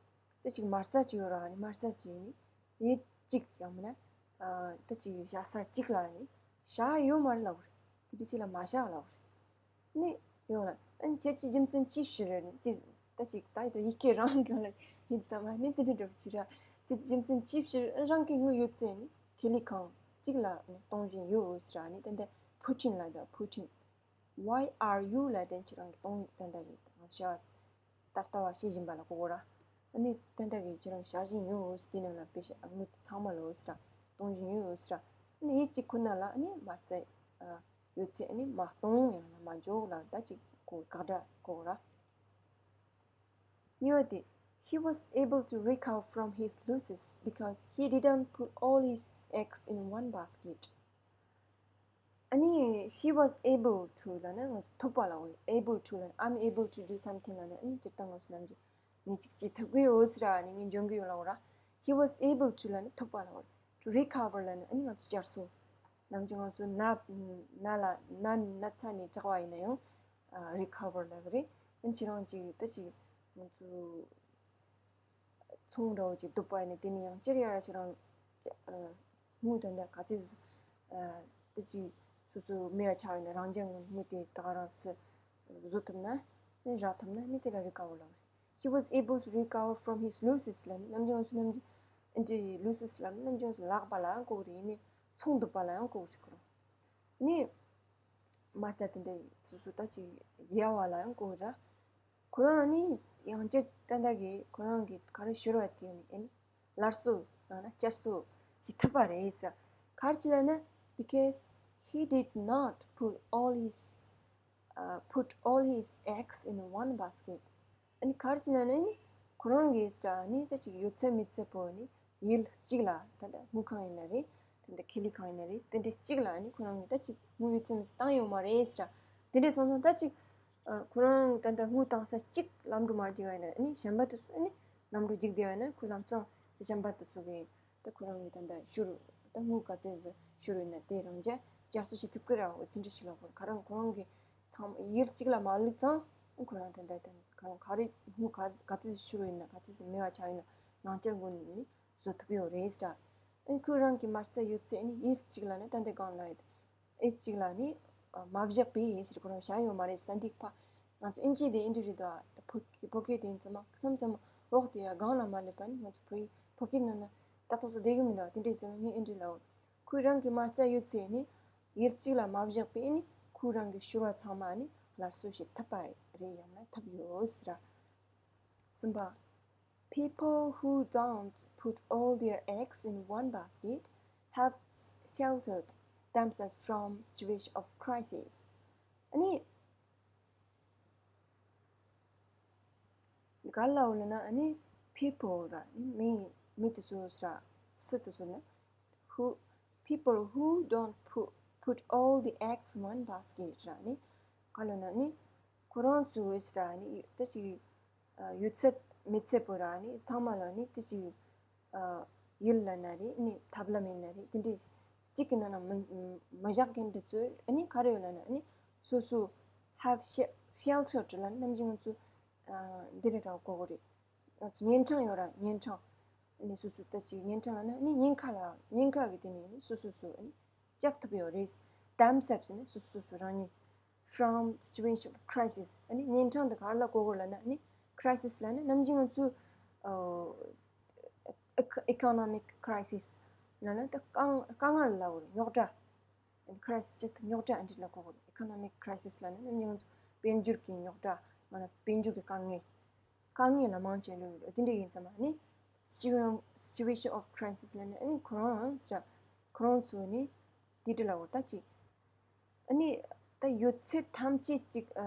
ད་ཅིག་མ་རྩ་ཅིག་ཡོད་ར། ཨ་ནི་མ་རྩ་ཅིག་ནི་ཡིད་གཅིག་ཡང་མིན་ན་ཨ་ད་ཅིག་བཞག་ས་གཅིག་ལ་ནི་བཞག་ཡོད་མ་རེད་ལབ་རེད། དེ་འདྲ་ཅིག་ལ་མ་བཞག་ལབ་རེད། ནི་ཡོང་ལ་ཨ་ནི་ཁྱེད་ཀྱི་རྒྱུ་མཚན་ཅི་ཕྱིར་ཅི་ད་ཅིག་ད་ཡིད་ཡིད་སྐད་རང་གི་ལ་ཡིད་ཙམ་མ་ནི་དེ་འདྲ་འདྲ་པོ་ཅིག་ར། ཁྱེད་ཀྱི་རྒྱུ་མཚན་ཅི་ཕྱིར་རང་གི་དངུལ་ཡོད་ཚད་ནི་ཁེ་ལས་ཁང་གཅིག་ལ་ནི་གཏོང་བཞིན་ཡོད་ཟེར་ར། ནི་ད་ལྟ་ཕུ་ཊིན་ལ་ད་ཕུ་ཊིན། Why are you ལབ་དེ་ཁྱེད་རང་གི་གཏོང་ད་ལྟ་གི་ང་བྱ་བ་ད་ལྟ་བ་བྱེད་བཞིན་པ་ལ་གོ་གོ་ར། ཨ་ནི་ད་ལྟ་གི་ཁྱེད་རང་བྱ་བཞིན་ཡོད་ཟེར་དེ་ནང་ལ་དཔེ་བཞག་དངུལ་ཚང་མ་ལོས་ཟེར་ར། གཏོང་བཞིན་ཡོད་ཟེར་ར། ཨ་ནི་ཡིད་གཅིག་ཁོ་ན་ལ་ཨ་ནི་མ་རྩ་ཡོད་ཚད་ཨ་ནི་མ་གཏོང་ཡང་ན་མ་འཇོག་ལ་ད་ཅིག་གོ་དགག་སྒྲ་གོ་གོ་ར། གཉིས་པ་དེ། He was able to recover from his losses because he didn't put all his eggs in one basket. ཨ་ནི་he was able to ལབ་ན་ང་ཚོ་ཐུབ་པ་ལབ་དགོས་རེད། able to ལབ་ན་I'm able to do something ལབ་ན་ཨ་ནི་སྤྱིར་བཏང་ང་ཚོ་ནམ་རྒྱུན་ངས་ཅིག་ཅིག་ཐུབ་ཀྱི་ཡོད་ཟེར་ར། ཨ་ནི་ངས་འཇོན་གྱི་ཡོད་ལབ་དགོས་ར། He was able to ལབ་ན་ཐུབ་པ་ལབ་དགོས་རེད། To recover ལབ་ན་ཨ་ནི་ང་ཚོ་བསྐྱར་གསོ། ནམ་རྒྱུན་ང་ཚོ་ན་ན་ལ་ན་ན་ཚ་ནས་དྲག་པ་ཡིན་ན་ཡང་recover ལབ་ཀྱི་རེད། ཨ་ནི་ཁྱེད་རང་ཅིག་ད་ཅིག་ང་ཚོ་ཚོང་འདྲ་བོ་ཅིག་བསྡུ་བ་ཡིན་ན། དེ་ནས་ཡང་སྤྱིར་ཡ་ར་ཁྱེད་རང་ཅ་ཨ་དངུལ་ད་ལྟ་ག་ཚོད་ཨ་ད་ཅིག་སོ་སོ་མེད་པ་ཆགས་ཡོད་ན། རང་རྒྱལ་ངང་དངུལ་དེ་ད་ག་རང་ཚོ་བཟོ་ཐུབ་ན་ནི། རག་ཐུབ་ན་ནི། དེ་ལ་རི་ཀ་བར་ལབ་རེད། He was able to recover from his losses ལབ་ནི། ནམ་རྒྱུན་ང་ཚོ་ནམ་རྒྱུན་ཨ་འདྲའི་losses ལབ་ནི་ནམ་རྒྱུན་ང་ཚོ་བརླག་པ་ལ་ཡང་གོ་གི་རེད། ཡིན་ནའི་ཚོང་བསྡུ་བ་ལ་ཡང་གོ་གི་རེད། ཁོ་རང་ནི་མ་རྩ་དེ་འདྲ་སོ་སོ་ད་ཅིག་ཡལ་བ་ལ་ཡང་གོ་གི་རེད། ཁོ་རང་ནི་ཡང་བསྐྱར་ད་ལྟ་གི་ཁོ་རང་གི་ག་རེ་ཤོར་བ་དེ་ནི་ཨ་ནི་སླར་གསོ་ཡང་ན་བསྐྱར་གསོ་བྱེད་ཐུབ་པ་རེད་ཟེར། ག་རེ་བྱས་ལབ་ན། Because he did not put all his uh, put all his eggs in one basket. ཨ་ནི་ག་རེ་བྱས་ལབ་ན་ནི་ཁོ་རང་གིས་ཅ་ནི་ད་ཅིག་ཡོད་ཚད་མེད་ཚད་པོ་ནི་ཡུལ་གཅིག་ལ། ད་ལྟ་དངུལ་ཁང་ཡིན་ན་རེད། ད་ལྟ་ཁེ་ལས་ཁང་ཡིན་ན་རེད། དེ་འདྲ་གཅིག་ལ་ནི་ཁོ་རང་གིས་ད་ཅིག་དངུལ་ཡོད་ཚད་མེད་ཚད་བཏང་ཡོད་མ་རེད་ཟེར། དེ་འདྲ་སོང་ཙང་ད་ཅིག་ཨ་ཁོ་རང་ད་ལྟ་དངུལ་བཏང་ས་གཅིག་ལམ་འགྲོ་མ་བརྒྱབ་པ་ཡིན་ན། ཨ་ནི་གཞན་པ་དེ་ཚོ་ཨ་ནི་ལམ་འགྲོ་རྒྱུག་བསྡད་པ་ཡིན་ན། ཁོ་ལམ་སང་དེ་གཞན་པ་དེ་ཚོ་གིས་ད་ཁོ་རང་གི་ད་ལྟ་ཤོར་ད་དངུལ་ག་ཚད་ཟིག་ཤོར་ཡོད་ན་དེ་རང་རྒྱ་བསྐྱར་གསོ་བྱེད་ཐུབ་ཀྱི་རེད། འོ་དེ་འདྲ་ཞིག་ལ་ཁོ་ག་རང་ཁོ་རང་གི་ཚང་མ་ཡུལ་གཅིག་ལ་མ་བླུགས་ཙང་། ཁོ་རང་ད་ལྟ་ད་ཁོ་རང་ག་རེ་དངུལ་ག་ག་ཚད་ཤོར་ཡོད་ན། ག་ཚད་མེད་པ་ཆགས་ཡོད་ན། ཡང་བསྐྱར་སྒོ་ནས་ནི་བཟོ་ཐུབ་ཡོད་རེད་ཟེར། ཨ་ཁོ་རང་གི་མ་རྩ་ཡོད་ཚད་ནི་ཡུལ་གཅིག་ལ་ནི་ད་ལྟ་གང་ལ་ཡོད། ཨེ་གཅིག་ལ་ནི་ཨ་མ་བཞག་པའི་ཡིན་ཟེར། ཁོ་རང་བཞག་ཡོད་མ་རེད་ཟེར། ད་འདི་ཕ་ང་ཚོ་ཨིན་ཇི་དེ་ཨེ་འདྲ་རེད་དོ། ཕོ་ཕོ་སྐད་དེ་ཚང་མ་མཚམས་མཚམས་འོག་དེ་ཡ་སྒང་ལ་མ་སླེབས་པ་ནི། ང་ཚོ་བོད་ཡིག་ཕོ་སྐད་ནང་ན་ཏག་ཏག་ཙམ་བསྡད་ཀྱི་མི་འདུག་དེ་འདྲའི་ཚང་མ་ངས་ཨེ་འདྲ་ལབ། ཁོས་རང་གི་མ་རྩ་ཡོད་ཚད་ནི་ཡུལ་གཅིག་ལ་མ་བཞག་པས་ནི། ཁོས་རང་གི་ཤོར་བ་ཚང་མ་ནི་སླར་གསོ་བྱེད་ཐུབ་པ་རེད། ཡང་ན་ཐུབ་ཡོད་ཟེར། གསུམ་པ། People who don't put all their eggs in one basket have sheltered themselves from situation of crisis. ཨ་ནི་ག་ལ་འོ་ལ་ན་ཨ་ནི་people ར་ནི་མི་མི་དེ་ཚོ་ར་སུ་དེ་ཚོ་ན་who people who don't put put all the eggs in one basket ར་ནི་ག་ལ་ན་ནི་ཁོ་རང་ཚོ་ར་ནི་ད་ཅིག་ཡོད་ཚད་མེད་ཚད་པོ་ར་ནི་ཚང་མ་ལ་ནི་ད་ཅིག་ཡུལ་ལ་ན་རེད། ནི་ཐབས་ལམ་ཡིན་ན་རེད། དེ་འདྲའི་གཅིག་གི་ནང་ན་མི་མི་བཞག་མཁན་དེ་ཚོ་ཨ་ནི་ག་རེ་ཡོད་ལ་ན་ཨ་ནི་སོ་སོ་have sheltered ལ་ནི་ནམ་རྒྱུན་ང་ཚོ་འདི་རེད་ར་གོ་གོ་རེད། ང་ཚོ་གཉན་འཕྲང་ཡོད་ར། གཉན་འཕྲང་ཨ་ནི་སོ་སོ་ད་ཅིག་གཉན་འཕྲང་ལ་ན་ཨ་ནི་ཉེན་ཁ་ལ་ཉེན་ཁ་གི་དེ་ནས་ཨ་ནི་སོ་སོ་སོ་ཨ་ནི་སྐྱབས་ཐུབ་ཡོད་རེད། themselves ཟེར་ན་སོ་སོ་སོ་རང་ཉིད། From situation of crisis ཨ་ནི་གཉན་འཕྲང་དེ་ག་རེ་ལ་གོ་དགོས་ལབ་ན། ཨ་ནི་crisis ལབ་ན་ནམ་རྒྱུན་ང་ཚོས་economic crisis ལབ་ན་ད་དཀའ་དཀའ་ངལ་ལབ་དགོས་རེད། རྙོག་དྲ། ཨ་ནི་crisis ཅེས་རྙོག་དྲ་ཨ་འདྲ་ལ་གོ་དགོས་རེད། economic crisis ལབ་ན་ནམ་རྒྱུན་ང་ཚོ་དཔལ་འབྱོར་གྱི་རྙོག་དྲ། ང་ལ་དཔལ་འབྱོར་གྱི་དཀའ་ངལ། དཀའ་ངལ་ལ་མང་ཆེ་ལོས་དེ་འདྲ་ཡིན་ཙང་མ་ནི་situation situation of crisis ལབ་ན་ཨ་ནི་ཁོ་རང་ཟེར། ཁོ་རང་ཚོ་ནི་དེ་འདྲ་ལ་འོ་ད་ཅིག་ཨ་ནི་ད་ཡོད་ཚད་ཐམས་ཅད་ཅིག་ཨ་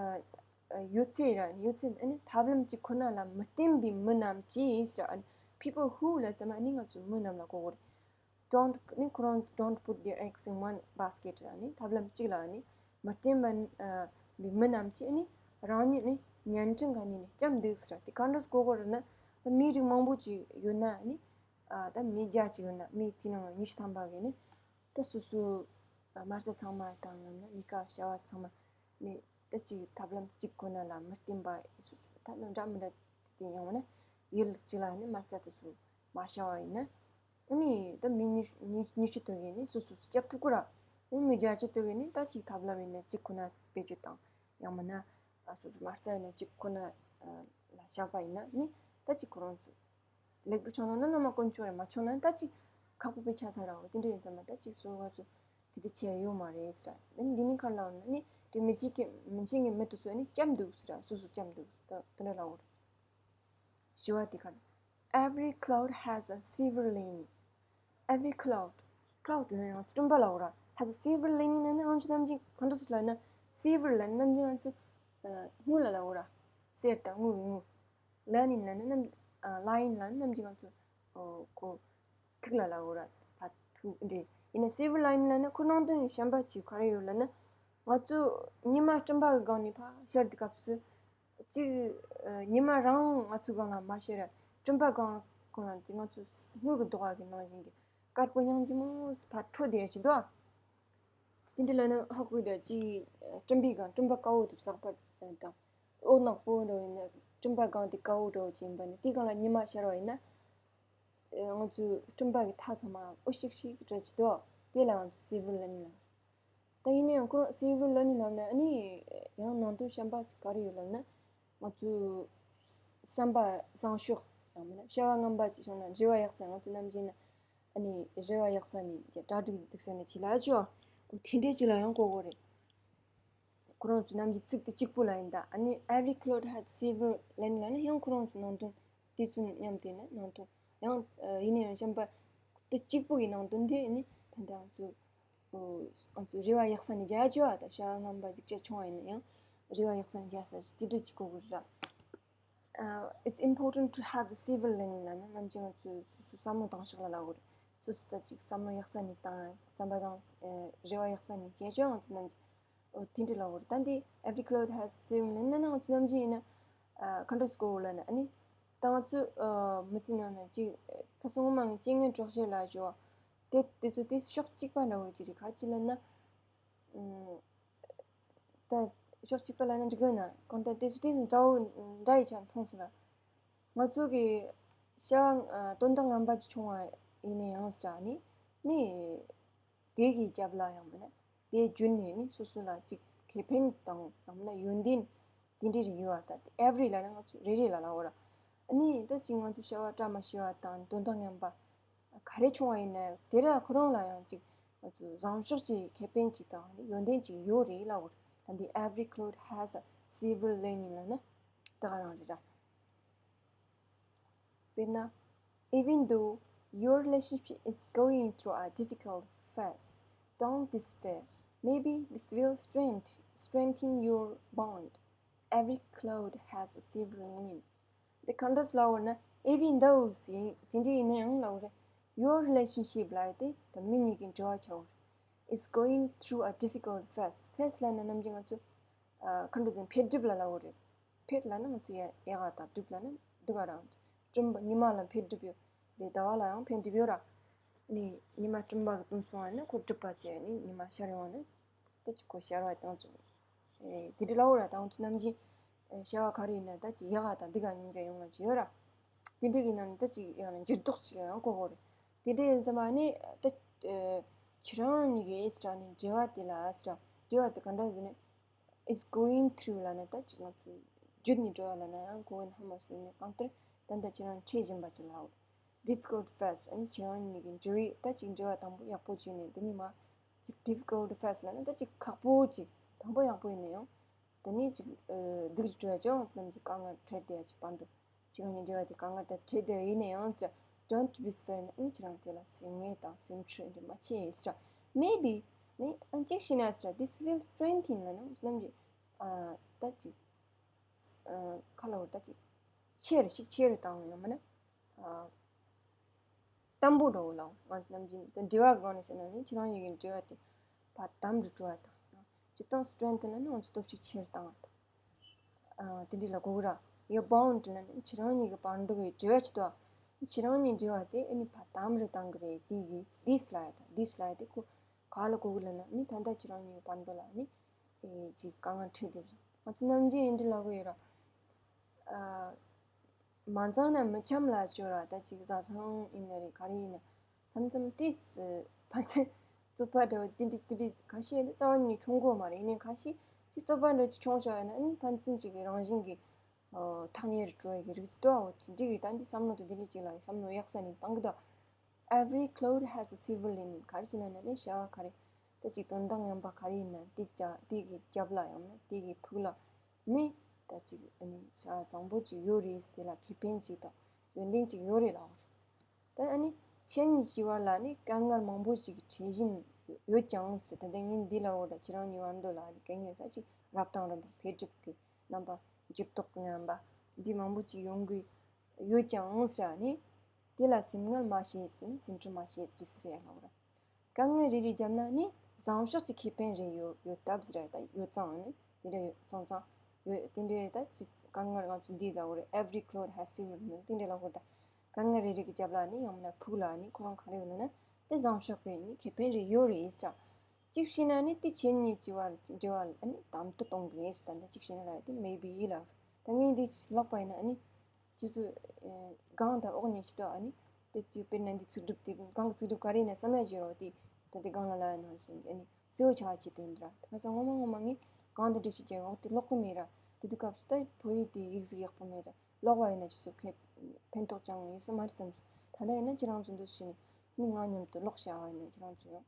ཡོད་ཚད་ར་ནི་ཡོད་ཚད་ཨ་ནི་ཐབས་ལམ་གཅིག་ཁོ་ན་ལ་མི་བརྟེན་པའི་མི་རྣམས་ཀྱིས་ཟེར། ཨ་ནི་people who ལབ་ཙམ་ཨ་ནི་ང་ཚོ་མི་རྣམས་ལ་གོ་དགོས་རེད། don't ནི་ཁོ་རང་don't put their eggs in one basket ར་ནི་ཐབས་ལམ་གཅིག་ལ་ནི་མི་བརྟེན་པ་ཨ་པའི་མི་རྣམས་ཀྱིས་ནི་རང་ཉིད་ནི་གཉན་འཕྲང་ག་ནས་ནི་སྐྱབས་འདུག་ཟེར། དེ་ག་འདྲ་གོ་དགོས་རེད་ན། ད་མི་རིགས་མང་པོ་ཅིག་ཡོད་ན་ནི་ཨ་ད་མི་རྒྱ་ཅིག་ཡོད་ན་མི་དེ་ནང་ཉི་ཤུ་ཐམ་པ་གི་ནི་ད་སོ་སོ་མ་རྩ་ཚང་མ་དང་ཡང་ན་ལས་ཀ་བྱ་བ་ཚང་མ་ནི་ད་ཅིག་ཐབས་ལམ་གཅིག་ཁོ་ན་ལ་མི་བརྟེན་པ་སོ་སོ་ད་ནི་འདྲ་མི་འདྲ་དེ་ཡང་ན་ཡུལ་གཅིག་ལ་ནི་མ་རྩ་དེ་ཚོ་མ་བྱ་བ་ཡིན་ན། ཨ་ནི་ད་མི་ཉི་ཉི་ཉི་ཤུ་དོ་གི་ནི་སོ་སོ་སོ་སྐྱབས་ཐུབ་ཀྱི་ར། ཨ་ནི་མི་བརྒྱ་ཅིག་དོ་གི་ནི་ད་ཅིག་ཐབས་ལམ་ཡིན་ན་གཅིག་ཁོ་ན་བེད་སྤྱོད་བཏང་། ཡང་མིན་ན་ཨ་སོ་སོ་མ་རྩ་ཡིན་ན་གཅིག་ཁོ་ན་ཨ་ལ་བཞག་པ་ཡིན་ན་ནི་ད་ཅིག་ཁོ་རང་ཚོ་ལེགས་འགྲུབ་བྱུང་ན་ནི་བླ་མ་དཀོན་མཆོག་རེད། མ་བྱུང་ན་ད་ཅིག་ཁག་པོ་དཔེ་ཆགས་ཚར་ར། འོ་དེ་འདྲ་ཡིན་ཙང་མ་ད་ཅིག་སོ་ང་ཚོ་དེ་འདྲ་བྱས་ཡོད་མ་རེད་ཟེར། ཨ་ནི་འདི་ནི་ག་རེ་ལབ་ན་ནི་དེ་མི་གཅིག་གི་མི་གཅིག་གི་མི་དེ་ཚོ་ནི་སྐྱབས་འདུག་ཟེར། སོ་སོ་སྐྱབས་འདུག་ད་དེ་འདྲ་ལབ་དགོས་རེད། བཞི་བ་དེ་ག་རེ། Every cloud has a silver lining. Every cloud. cloud ལབ་ན་ང་ཚོ་སྤྲིན་པ་ལབ་དགོས་ར། has a silver lining ལབ་ན་ང་ཚོ་ནམ་རྒྱུན་གང་འདྲ་ཟེར་ལབ་ན། silver ལབ་ན་ནམ་རྒྱུན་ང་ཚོ་ཨ་དངུལ་ལ་ལབ་དགོས་ར། གསེར་དང་དངུལ་གྱི་དངུལ། lining ལབ་ན་ནམ་ཨ་lining ལབ་ན་ནམ་རྒྱུན་ང་ཚོ་ཨོ་ཁོ་ཐིག་ལ་ལབ་དགོས་ར། ཕ་ཐུག་འདྲ། ཡིན་ན་silver lining ལབ་ན་ཁོ་ནང་དོན་གཞན་པ་ཅིག་ག་རེ་ཡོད་ལབ་ན། ང་ཚོ་ཉི་མ་སྤྲིན་པ་གི་སྒང་ནས་ཕར་ཤར་དུས་སྐབས་སུ། གཅིག་ཨ་ཉི་མ་རང་ང་ཚོའི་སྒང་ལ་མ་ཤར་ར། སྤྲིན་པ་སྒང་ཁོ་རང་གིས་ང་ཚོ་དངུལ་གྱི་རྡོག་པ་གི་ནང་བཞིན་གྱི་དཀར་པོ་སྙིང་རྗེ་མོ་ཕར་འཕྲོ་བསྡད་ཡ་ཅིག་འདུག་ཨ། དེ་འདྲ་ལབ་ན་ཧ་གོ་གི་འདུག་གཅིག་སྤྲིན་པའི་སྒང་སྤྲིན་པ་དཀར་པོ་དེ་ལྷག་པ་དང་། འོད་ནག་པོ་འདྲ་བོ་ཡིན་ན་སྤྲིན་པ་གང་དེ་དཀར་པོ་འདྲ་བོ་ཅིག་ཡིན་པ་ནི་དེའི་སྒང་ལ་ཉི་མ་ཤར་བ་ཡིན་ན། ཨེ་ང་ཚོའི་སྤྲིན་པ་གི་མཐའ་ཚང་མ་འོད་ཞིག་ཞིག་འདྲ་ཅིག་འདུག་དེ་ལ་ང་ཚོ་སིལ་ཝར་ལ་ནི་ལ། ད་ཡིན་ན་ཡང་ཁོ་རང་སིལ་ཝར་ལ་ནི་ལབ་ན་ཨ་ནི་ཡང་ནང་དོན་གཞན་པ་ག་རེ་ཡོད་ལབ་ན། ང་ཚོའི་བསམ་པ་བཟང་ཕྱོགས་ཡང་མིན་ན་བྱ་བ་ངན་པ་ཅིག་བྱུང་ན་རེ་བ་ཡག་ས་ང་ཚོ་ནམ་རྒྱུན་ན་ཨ་ནི་རེ་བ་ཡག་ས་ནི་གྲ་སྒྲིག་འདུག་ས་ནི་ཅི་ལ་ཅོ། ཁོ་དེ་འདྲས་ཅིག་ལ་ཡང་གོ་གོ་རེད། ཁོ་རང་ཚོ་ནམ་རྒྱུན་ཚིག་དེ་གཅིག་པོ་ལ་ཡིན་ད་ཨ་ནི་every cloud has a silver lining ལ་ནི་ཡང་ཁོ་རང་ཚོ་ནང་དོན་དེ་ཚོ་མཉམ་དེ་ནི་ནང་དོན་ཡང་ཡིན་ན་ཡང་གཞན་པ་དེ་གཅིག་པོ་གི་ནང་དོན་དེ་ནི་ད་ལྟ་ང་ཚོ་ཨོ། ང་ཚོ་རེ་བ་ཡག་ས་ནས་རྒྱག་རྒྱུ་བ་དང་བྱ་བ་ངན་པ་སྡུག་ཅག་བྱུང་བ་ཡིན་ན་ཡང་རེ་བ་ཡག་ས་ནས་རྒྱག་ས་ཞིག་དེ་འདྲ་ཅིག་གོ་དགོས་རེད། Uh, it's important to have a silver lining ལབ་ན་ནམ་རྒྱུན་ང་ཚོས་སོ་སོའི་བསམ་བློ་བཏང་ཕྱོགས་ལ་ལབ་དགོས་རེད། སོ་སོ་ད་ཅིག་བསམ་བློ་ཡག་ས་ནས་བཏང་བསམ་པ་དང་རེ་བ་ཡག་ས་ནས་བྱས་ཆོག་ང་ཚོ་ནམ་རྒྱུན་ཨོ་དེ་འདྲ་ལབ་དགོས་རེད། ད་འདི་every cloud has a silver lining ལབ་ན་ང་ཚོ་ནམ་རྒྱུན་ཡིན་ན་ག་འདྲ་ཟེར་དགོས་ལབ་ན་ཨ་ནི་ད་ང་ཚོ་མི་ཚེ་ནང་ན་ཅིག་ཁ་སང་ངོ་མ་ངས་རྐྱེན་ངན་གྲོགས་བྱེད་ལ་ཞོ། དེ་དེ་ཚོ་དེ་ཕྱོགས་གཅིག་པ་འདྲ་བོ་ཅིག་རེད། ག་ཅི་ལབ་ན། ཨུམ། ད་ཕྱོགས་གཅིག་པ་ལབ་ན་འགྲིག་གི་ཡོད་ན་གང་ལྟར་དེ་ཚོ་དེ་ཚོ་འདྲ་བོ་འདྲ་ཡི་ཆ་མཐོང་སོང་ལ། ང་ཚོ་གི་བྱ་བ་ཨ་དོན་དག་ངན་པ་ཅིག་བྱུང་བ་ཡིན་ན་ཡང་ཟེར་ནི་ནི། དེ་གི་རྒྱབ་ལ་ཡང་མིན་ན་དེ་བརྒྱུད་ནས་ནི་སོ་སོ་ལ་ཅིག་ཁེ་ཕན་དང་ཡང་མིན་ན་ཡོན་ཏན་དེ་འདྲ་རེ་ཡོད་པ་ད་དེ་every ལབ་ན་ང་ཚོ་རེ་རེ་ལ་ལབ་དགོས་ར། ཨ་ནི་ད་ཅིག་ང་ཚོ་བྱ་བ་བཀྲ་མ་ཤིས་པ་དང་དོན་དག་ངན་པ་ག་རེ་བྱུང་བ་ཡིན་ན་དེ་ར་ཁོ་རང་ལ་ཡང་ཅིག་ང་ཚོ་བཟང་ཕྱོགས་ཀྱི་ཁེ་ཕན་ཅིག་དང་ནི་ཡོན་ཏན་ཅིག་ཡོད་རེད་ལབ་དགོས་ར། ད་འདི་every cloud has a silver lining ལབ་ན་ད་ག་རང་རེད་ར། དཔེར་ན། Even though your relationship is going through a difficult phase, don't despair. Maybe this will strength, strengthen your bond. Every cloud has a silver lining. དེ་ག་འདྲ་ལབ་དགོས་ན་even though ཟེར་དེ་འདྲ་ཡིན་ན་ཡང་ལབ་དགོས་རེད། Your relationship ལབ་ཡ་དེ་ད་མི་གཉིས་ཀྱི་འབྲེལ་བ་ཆགས་དགོས་རེད། Is going through a difficult phase. Phase ལབ་ན་ནམ་རྒྱུན་ང་ཚོ་ཨ་ག་འདྲ་ཟེར་འཕེལ་འགྲིབ་ལ་ལབ་དགོས་རེད། འཕེལ་ལབ་ན་ང་ཚོ་ཡ་ཡག་ག་དང་འགྲིབ་ལབ་ན་སྡུག་ག་རང་། སྤྲིན་པ་ཉི་མ་ལ་འཕེལ་འགྲིབ་ཡོད་རེད། ཟླ་བ་ལ་ཡང་འཕེལ་འགྲིབ་ཡོད་ར། ནི་ཉི་མ་སྤྲིན་པ་གི་བཏུམས་སོང་བ་ནི་ཁོ་འགྲིབ་པ་བྱས་ནི་ཉི་མ་ཤར་ཡོང་བ་ནི་ད་ཅིག་ཁོ་ཤར་བ་དང་ཅིག་ཨེ་དེ་འདྲ་ལབ་དགོས་ར། ད་ང་ཚོ་ནམ་རྒྱུན་ཨེ་བྱ་བ་ག་རེ་ཡིན་ན་ད་ཅིག་ཡག་ག་དང་སྡུག་ག་སྙིང་རྗེ་ཡོང་བ་ཅིག་ཡོད་ར། དེ་འདྲ་གི་ནང་ནས་ད་ཅིག་ཡང་ན་འགྱུར་ལྡོག་ཅིག་ཡང་གོ་དགོས་རེད། དེ་འདྲ་ཡིན་ཙང་མ་ནི་ད་ཨེ་ཁྱེད་རང་གཉིས་ཀྱི་ཨེ་སི་ཊ་ནི་འབྲེལ་བ་དེ་ལ་ཨེ་སི་ཊ་འབྲེལ་བ་དེ་ག་འདྲ་ཟེར་ནས། Is going through ལབ་ན་ད་ཅིག་ང་ཚོ་བརྒྱུད་ནས་འགྲོ་བ་ལབ་ན་ཡང་going ཧ་མ་ཟེར་ནས་གང་ལྟར་ད་ལྟ་ཁྱེད་རང་འཕྲད་བཞིན་པ་ཅིག་ལབ་དགོས། Difficult phase ཨ་ནི་ཁྱེད་རང་གཉིས་ཀྱི་འབྲེལ་བའི་ད་ཅིག་འབྲེལ་བ་དང་པོ་ཡག་པོ་བྱུང་ནས་དེ་ནས་མ་ཅིག་difficult phase ལབ་ན་ད་ཅིག་ཁག་པོ་ཅིག་དང་པོ་ཡག་པོ་ཡིན་ན་ཡང་ད་ནི་ཅིག་ཨ་སྡུག་རུ་འགྲོ་ཡ་ཅིག་ཡང་དེ་རྣམས་ཀྱི་དཀའ་ངལ་འཕྲད་བསྡད་ཡ་ཅིག་བར་དུ། ཁྱེད་རང་གཉིས་འབྲེལ་བ་དེ་དཀའ་ངལ་དང་འཕྲད་བསྡད་ཡིན་ན་ཡང་ཟེར། Don't despair ནི་ཨ་ནི་ཁྱེད་རང་དེ་ལ་སེམས་ངལ་དང་སེམས་ཁྲལ་འདྲ་མ་བྱེད་ཟེར། Maybe ནི་ཨ་ཅིག་ཤི་ན་ཟེར། This will strengthen ལབ་ན་ནམ་གྱི་ཨ་ད་ཅིག་ཨ་ཁ་ལ་བར་ད་ཅིག་ཆེ་རུ་ཞིག་ཆེ་རུ་བཏང་ཡང་མིན་ན་ཨ་དམ་པོ་འགྲོ་ལ་ང་ནམ་གྱི་འབྲེལ་བ་སྒང་ནས་བཤད་ན་ནི་ཁྱེད་རང་གཉིས་ཀྱི་འབྲེལ་བ་དེ་ཕར་དམ་རུ་འགྲོ་བ་དང་། སྤྱིར་བཏང་strengthen ལབ་ན་ང་ཚོ་སྟོབས་ཤུགས་ཆེ་རུ་བཏང་བ་དང་། ཨ་དེ་འདྲ་ལ་གོ་གི་ར། Your bond ལབ་ན་ཁྱེད་རང་གཉིས་ཀྱི་བར་འགྲོ་གི་འབྲེལ་བ་ཅིག་ཏོ། ཁྱེད་རང་གཉིས་འབྲེལ་བ་དེ་ཨ་ནི་ཕར་དམ་རུ་བཏང་གི་རེད། དེ་གི་this ལབ་ཡ་དང་this ལབ་ཡ་དེ་ཁོ་ག་ལ་གོ་གི་ལབ་ན་ནི་ད་ལྟ་ཁྱེད་རང་གཉིས་ཀྱི་བར་འགྲོ་ལ་ནི་ཨེ་ཅིག་དཀའ་ངལ་འཕྲད་བསྡད་པ་ང་ཚོ་ནམ་རྒྱུན་ཨེ་འདྲ་ལབ་གི་ཡོད་ར། ཨ་མ་འཚམས་ན་མི་འཆམ་ལབ་ཅོ་ར། ད་ཅིག་བཟའ་ཚང་ཡིན་ན་རེད་ག་རེ་ཡིན་ན། མཚམས་མཚམས་ཏིས་ཕན་ཚུན་རྩོད་པ་འདྲ་བོ་དེ་འདྲ་དེ་འདྲ་ཁ་ཤས་ནི་རྩ་བ་ཉིད་ནས་བྱུང་གོ་མ་རེད། ཡིན་ནའི་ཁ་ཤས་ཅིག་རྩོད་པ་འདྲ་ཅིག་བྱུང་བྱུང་ཡོད་ན་ཨ་ནི་ཕན་ཚུན་ཅིག་གི་རང་བཞིན་གྱི་ཐག་ཉེ་རུ་འགྲོ་ཡ་གི་རིགས་ཅིག་འདུག་འོ་དེ་འདྲ་གི་ད་འདི་བསམ་བློ་དེ་འདི་འདྲ་ཅིག་ལ་བསམ་བློ་ཡག་ས་ནས་བཏང་གི་འདུག Every cloud has a silver lining ག་རེ་ཅིག་ན་ནི་བྱ་བ་ག་རེ་ད་ཅིག་དོན་དག་ངན་པ་ག་རེ་ཡིན་ན་དེ་རྒྱ་དེ་གི་རྒྱབ་ལ་ཡང་ན་དེ་གི་ཕུགས་ལ་ནི་ད་ཅིག་ཨ་ནི་བྱ་བ་བཟང་པོ་ཅིག་ཡོད་རེད། དེ་ལ་ཁེ་ཕན་ཅིག་དང་ཡོན་ཏན་ཅིག་ཡོད་རེད་ལབ་འོ། ད་ཨ་ནི་ཁྱེད་གཉིས་ཀྱི་བར་ལ་ནི་དཀའ་ངལ་མང་པོ་ཞིག་འཕྲད་བཞིན་ཡོད་ཀྱང་ཟེར། ད་ལྟ་ངས་འདི་ལ་འོ་ད་ཁྱེད་རང་གཉིས་བར་དུ་ལ་ནི་དཀའ་ངལ་ཁ་ཅིག་རབ་དང་རིམ་པ་འཕེལ་འགྲིབ་ཀྱི་རྣམ་པ་འགྱུར་ལྡོག་གི་རྣམ་པ་འདི་མང་པོ་ཅིག་ཡོང་གི་ཡོད་ཀྱང་ཟེར། ཨ་ནི་དེ་ལ་སེམས་ངལ་མ་བྱེད་ཟེར་ནི་སེམས་ཁྲལ་མ་བྱེད་ཟེར་ཟེར་བའི་ལབ་ར། དཀའ་ངལ་རེ་རེ་བརྒྱབ་ན་ནི་བཟང་ཕྱོགས་ཀྱི་ཁེ་ཕན་རེ་ཡོད་ཡོད་སྟབས་ཟེར་ད་ཡོད་ཙང་ནི་དེ་འདྲ་ཡོད་སོང་ཙང་ཡོད་དེ་འདྲའི་ད་ཅིག་དཀའ་ངལ་ང་ཚོ་འདི་ལ་འོ་རེད། Every cloud has silver ནི་དེ་འདྲའི་ལ་འོ་ད་དཀའ་ངལ་རེ་རེ་གི་རྒྱབ་ལ་ནི་ཡང་མིན་ན་ཕུགས་ལ་ནི་ཁོ་རང་ག་རེ་ཡོད་ལབ་ན་དེ་བཟང་ཕྱོགས་ཀྱི་ནི་ཁེ་ཕན་རེ་ཡོད་རེད་ཟེར། གཅིག་བྱས་ན་ནི་དེ་ཁྱེད་གཉིས་ཀྱི་བར་འབྲེལ་བ་ཨ་ནི་དམ་དུ་གཏོང་གི་རེད། ད་ལྟ་གཅིག་བྱས་ན་ལ་དེ་མེ་བི་ཡི་ལ། ད་ངས་འདི་ཀློག་པ་ཡིན་ན་ཨ་ནི་ཁྱེད་ཚོས་ཨ་སྒང་དང་འོག་གཉིས་ཀྱི་ཐོག་ཨ་ནི་དེ་གཅིག་དཔེར་ན་འདི་ཚིག་གྲུབ་དེ་སྒང་གི་ཚིག་གྲུབ་ག་རེ་ཡིན་ན་བསམ་ཡ་བྱེད་རོགས། དེ་ད་དེ་སྒང་ལ་ལ་ནང་བཞིན་ཨ་ནི་གཙོ་བོ་ཆགས་བྱེད་དེ་འདྲ། ད་ག་ས་ངོ་མ་ངོ་མ་ངས་སྒང་དུ་འགྲེལ་བཤད་བྱེད་འོག་དེ་ཀློག་གི་མེད་ར། དེ་དུས་སྐབས་སུ་ད་བོད་ཡིག་དེ་ཡིག་གཟུགས་ཡག་པོ་མེད་ར། ཀློག་པ་ཡིན་ན་ཁྱེད་ཚོ་ཁེ་ཕན་ཐོགས་ཅང་ཡོད་ས་མ་རེད་བསམ་སོང་། ད་ལྟ་ཡིན་ན་ཁྱེད་རང་ཚོ་འདུག་བྱས་ནས་ནི་ང་མཉམ་དུ་ཀློག་བྱ་བ་ཡིན་ན་ཁྱེད་རང་ཚོ་ཡང་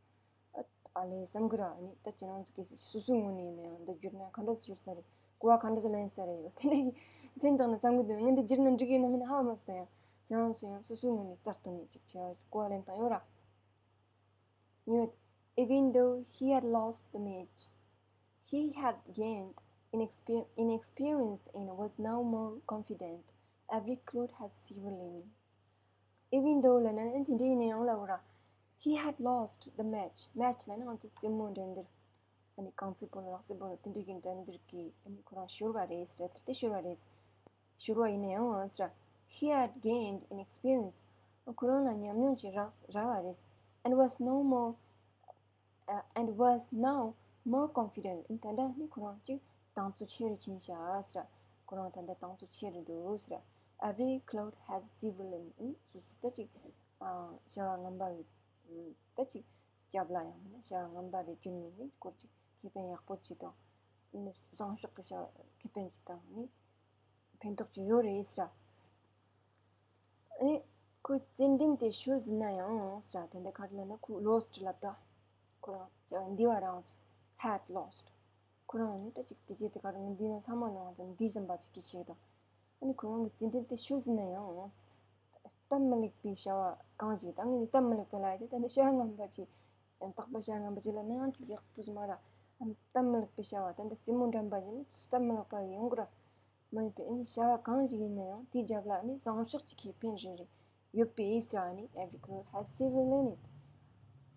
ཨ་ཨ་ལས་བསམ་གི་ར། ནི་ད་ཁྱེད་རང་ཚོ་གལ་སྲིད་སོ་སོའི་ངོས་ནས་ཡིན་ན་ཡང་འདི་བསྒྱུར་ན་ག་འདྲ་བསྒྱུར་ས་རེད། གོ་བ་ག་འདྲ་ལེན་ས་རེད། ཡོད་དེ་འདྲ་གི་ཕན་ཐོགས་ན་བསམ་གི་འདུག་ངས་འདི་བསྒྱུར་ན་འགྲིག་གི་ཡིན་ན་མིན་ན་ཧ་མ་སོང་། ཡང་ཁྱེད་རང་ཚོ་ཡང་སོ་སོའི་ངོས་ནས་རྩ་གཏོར་ནས་ཅིག་བྱ་བ་གོ་བ་ལེན་སྟངས་ཡོད་ར། Even though he had lost the match, he had gained in exper- in experience and was now more confident. Every cloud has silver lining. Even though ལབ་ན་ནི་དེ་འདྲ་ཡིན་ན་ཡང་ལབ་དགོས་ར། He had lost the match. Match ལབ་ན་ང་ཚོ་རྩེད་མོ་འགྲན་བསྡུར། ཨ་ནི་རྐང་རྩེད་སྤོ་ལོ་ལག་རྩེད་སྤོ་ལོ་དེ་འདྲ་གི་འགྲན་བསྡུར་གྱི་ཨ་ནི་ཁོ་རང་ཤོར་བ་རེད་ཟེར། དེ་ལྟར་དེ་ཤོར་བ་རེད། ཤོར་བ་ཡིན་ན་ཡང་ཟེར། He had gained in experience. ཁོ་རང་ལ་ཉམས་མྱོང་ཅིག་རག་རག་པ་རེད། And was no more, uh, and was now more confident. ད་ལྟ་ནི་ཁོ་རང་ཅིག་དང་ཚུགས་ཆེ་རུ་ཕྱིན་ཤག་ཟེར། ཁོ་རང་ད་ལྟ་དང་ཚུགས་ཆེ་རུ་འདུག་ཟེར། Every cloud has silver lining. སོ་སོ་ད་ཅིག་ཨ་བྱ་བ་ངན་པ་གི་ད་ཅིག་རྒྱབ་ལ་ཡང་མིན་ན་བྱ་བ་ངན་པ་རེ་བརྒྱུད་ནས་ནི་སྐོར་ཅིག་ཁེ་ཕན་ཡག་པོ་ཅིག་དང་། ནི་བཟང་ཕྱོགས་ཀྱི་བྱ་བ་ཁེ་ཕན་ཅིག་དང་ནི་ཕན་ཐོགས་ཅིག་ཡོད་རེད་ཟེར། ཨ་ནི་ཁོས་རྩེད་འགྲན་དེ་ཤོར་ཟིན་ན་ཡང་ཟེར། དེ་འདྲ་ག་རེ་ལབ་ན་ཁོས་lost ལབ་ད། ཁོ་རང་བྱ་བ་འདི་བ་རང་ཚོ་had lost. ཁོ་རང་ནི་ད་ཅིག་དེ་རྗེས་དེ་ག་རེ་ངས་འདི་ན་ཚང་མ་ལ་ང་ཚོ་འདི་བཞིན་པ་ཅིག་གིས་བྱེད་དང་། ཨ་ནི་ཁོ་རང་གི་རྩེད་འགྲན་དེ་ཤོར་ཟིན་ན་ཡང་། སྟབས་མི་ལེགས་པའི་བྱ་བ་གང་ཞིག་ད་ངས་ནི་སྟབས་མི་ལེགས་པ་ལབ་ཡ་དེ་ད་ནི་བྱ་བ་ངན་པ་ཅིག་ཡང་དག་པ་བྱ་བ་ངན་པ་ཅིག་ལབ་ན་ཡང་ཅིག་ཡག་པོ་ཞིག་མ་རེད། ཨ་ནི་སྟབས་མི་ལེགས་པའི་བྱ་བ་ད་འདི་རྩེད་མོ་འགྲན་པ་ཡིན་ན་སྟབས་མི་ལེགས་པ་ཡོང་གི་རེད། མ་ཡིན་པའི་ཨ་ནི་བྱ་བ་གང་ཞིག་ཡིན་ན་ཡང་དེའི་རྒྱབ་ལ་ཨ་ནི་བཟང་ཕྱོགས་ཀྱི་ཁེ་ཕན་རེ་རེ་ཡོད་པའི་ཟེར། ཨ་ནི་every cloud has silver lining.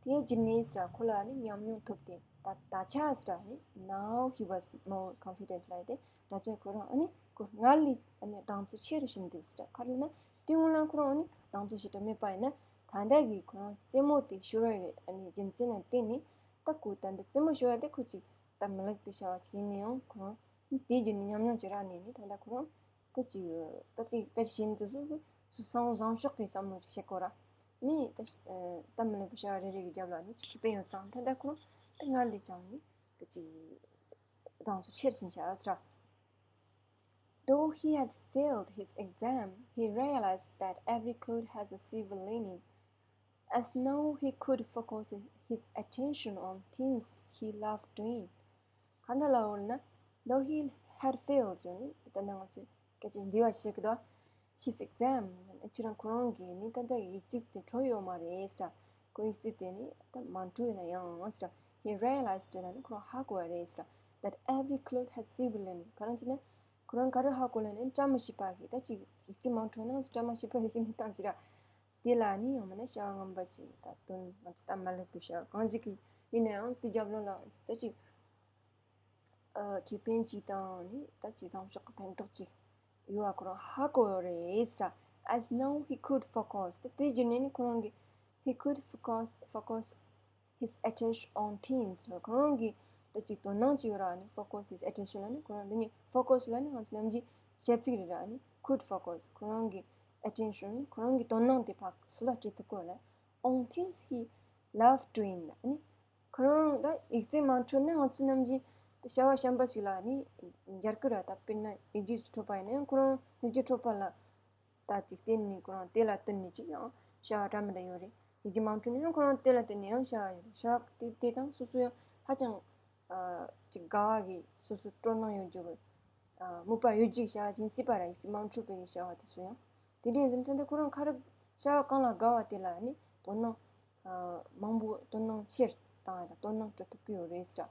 དེའི་རྒྱུ་ནས་ཟེར་ཁོ་ལ་ཨ་ནི་ཉམས་མྱོང་ཐོབ་སྟེ་ད་ད་ཆ་ཟེར་ཨ་ནི་now he was more confident ལབ་ཡ་དེ་ད་ཆ་ཁོ་རང་ཨ་ནི་ཁོ་སྔར་ལས་ཨ་ནི་དང་ཚུགས་ཆེ་རུ་ཕྱིན་འདུག་ཟེར། ག་རེ་ལབ་ན་དེ་སྔོན་ལ་ཁོ་རང་ཨ་ནི་དང་ཚུགས་ཞེ་དྲག་མེད་པ་ཡིན་ན་ད་ལྟ་གི་ཁོ་རང་རྩེད་མོ་དེ་ཤོར་བའི་ཨ་ནི་རྒྱུ་མཚན་ལ་བརྟེན་ནས་ད་ཁོ་ད་འདི་རྩེད་མོ་ཤོར་བ་དེ་ཁོ་ཅིག་སྟབས་མི་ལེགས་པའི་བྱ་བ་ཅིག་ཡིན་ན་ཡང་ཁོ་རང་ནི་དེའི་རྒྱུ་ནས་ཉམས་མྱོང་ཅིག་རག་ནས་ནི་ད་ལྟ་ཁོ་རང་ད་ཅིག་ད་ལྟའི་སྐད་ཆ་བཤད་དུས་སུ་སུ་སང་བཟང་ཕྱོགས་ཀྱི་བསམ་བློ་ཅིག་བཤད་དགོས་ར། ནི་ད་སྟབས་མི་ལེགས་པའི་བྱ་བ་རེ་རེ་གི་རྒྱབ་ལ་ནི་ཅིག་ཁེ་ཕན་ཡོད་ཙང་ད་ལྟ་ཁོ་རང་ད་སྔར་ལས་ཀྱང་ནི་ད་ཅིག་དང་ཚུགས་ཆེར་ཕྱིན་ཤག་ཟེར། Though he had failed his exam, he realized that every cloud has a silver lining, as now he could focus his attention on things he loved doing. ག་འདྲ་ལབ་ཡོད་ན། Though he had failed ཡོད་ནི་ད་ནང་ང་ཚོས་སྐད་ཆ་འདི་བ་བཤད་ཀྱི་འདུག his exam ཁྱེད་རང་ཁོ་རང་གིས་ནི་ད་ལྟ་ཡིག་རྒྱུགས་དེ་འཕྲོ་ཡོད་མ་རེད་ཟེར། ཁོ་ཡིག་རྒྱུགས་དེ་ནི་ད་མ་འཕྲོ་ཡོད་ན་ཡང་ཟེར། He realized ལབ་ནི་ཁོ་རང་ཧ་གོ་བ་རེད་ཟེར། That every cloud has silver lining. ག་རེ་ཟེར་ན་ཁོ་རང་ག་རེ་ཧ་གོ་ལབ་ན་བཀྲ་མ་ཤིས་པ་གི་ད་ཅིག་ཡིག་རྒྱུགས་མ་འཕྲོ་ན་བཀྲ་མ་ཤིས་པ་གི་གནས་སྟངས་ཅིག་ར། དེ་ལ་ནི་ཡང་མིན་ན་བྱ་བ་ངན་པ་ཅིག་ད་དོན་ང་ཚོ་སྟབས་མ་ལེགས་པའི་བྱ་བ་གང་ཅིག་གི་ཡིན་ན་ཡང་དེ་རྒྱབ་ལོགས་ལ་ད་ཅིག་ཨ་ཁེ་ཕན་ཅིག་དང་ནི་ད་ཅིག་བཟང་ཕྱོགས་ཀྱི་ཕན་ཐོགས་ཅིག་ཡོད་པ་ཁོ་རང་ཧ་གོ་ཡོད་རེད་ཟེར། As now he could focus. ད་དེ་བརྒྱུད་ནས་ནི་ཁོ་རང་གིས་he could focus focus his attention on things. ཁོ་རང་གིས་ད་ཅིག་དོ་སྣང་ཅིག་ཡོད་ར་ནི་focus his attention ལབ་ནི་ཁོ་རང་འདི་ནི་focus ལབ་ནི་ང་ཚོ་ནམ་རྒྱུན་བྱ་ཚིག་རེད་ར་ནི་could focus ཁོ་རང་གི་attention ནི་ཁོ་རང་གི་དོ་སྣང་དེ་ཕར་སུ་ལ་སྤྲད་ཐུབ་གོ་ལ། On things he loved doing ལབ་ནི། ཁོ་རང་ལ་ཡིག་རྒྱུགས་མ་འཕྲོད་ན་ང་ཚོ་ནམ་རྒྱུན་དུ་བྱ་བ་གཞན་པ་ཞིག་ལ་ནི་སྦྱར་གི་ར། ད་དཔེར་ན་ཡིག་རྒྱུགས་ཅིག་འཕྲོད་པ་ཡིན་ན་ཡང་ཁོ་རང་ཡིག་རྒྱུགས་འཕྲོད་པ་ལ་ད་ཅིག་བརྟེན་ནས་ཁོ་རང་དེ་ལ་བསྟུན་ནས་ཅིག་ཡང་བྱ་བ་འདྲ་མི་འདྲ་ཡོད་རེད། ཡིག་རྒྱུགས་མ་འཕྲོད་ན་ཡང་ཁོ་རང་དེ་ལ་བརྟེན་ནས་ཡང་བྱ་བ་ཡོད་རེད། བྱ་བ་དེ་དེ་དང་སོ་སོ་ཡང་ཧ་ཅང་ཨ་ཅིག་དགའ་བ་གི་སོ་སོ་སྤྲོ་སྣང་ཡོད་རྒྱུ་གི་ཨ་མོས་པ་ཡོད་རྒྱུ་གི་བྱ་བ་ཅིག་སྲིད་པ་ར། ཡིག་རྒྱུགས་མ་འཕྲོད་པའི་བྱ་བ་དེ་ཚོ་ཡང་། དེ་འདྲ་ཡིན་ཙང་ད་ལྟ་ཁོ་རང་ག་རེ་བྱ་བ་གང་ལ་དགའ་བ་དེ་ལ་ནི་དོ་སྣང་ཨ་མང་པོ་དོ་སྣང་ཆེར་བཏང་ཡ་དང་དོ་སྣང་སྤྲོད་ཐུབ་ཀྱི་ཡོད་རེད་ཟེར།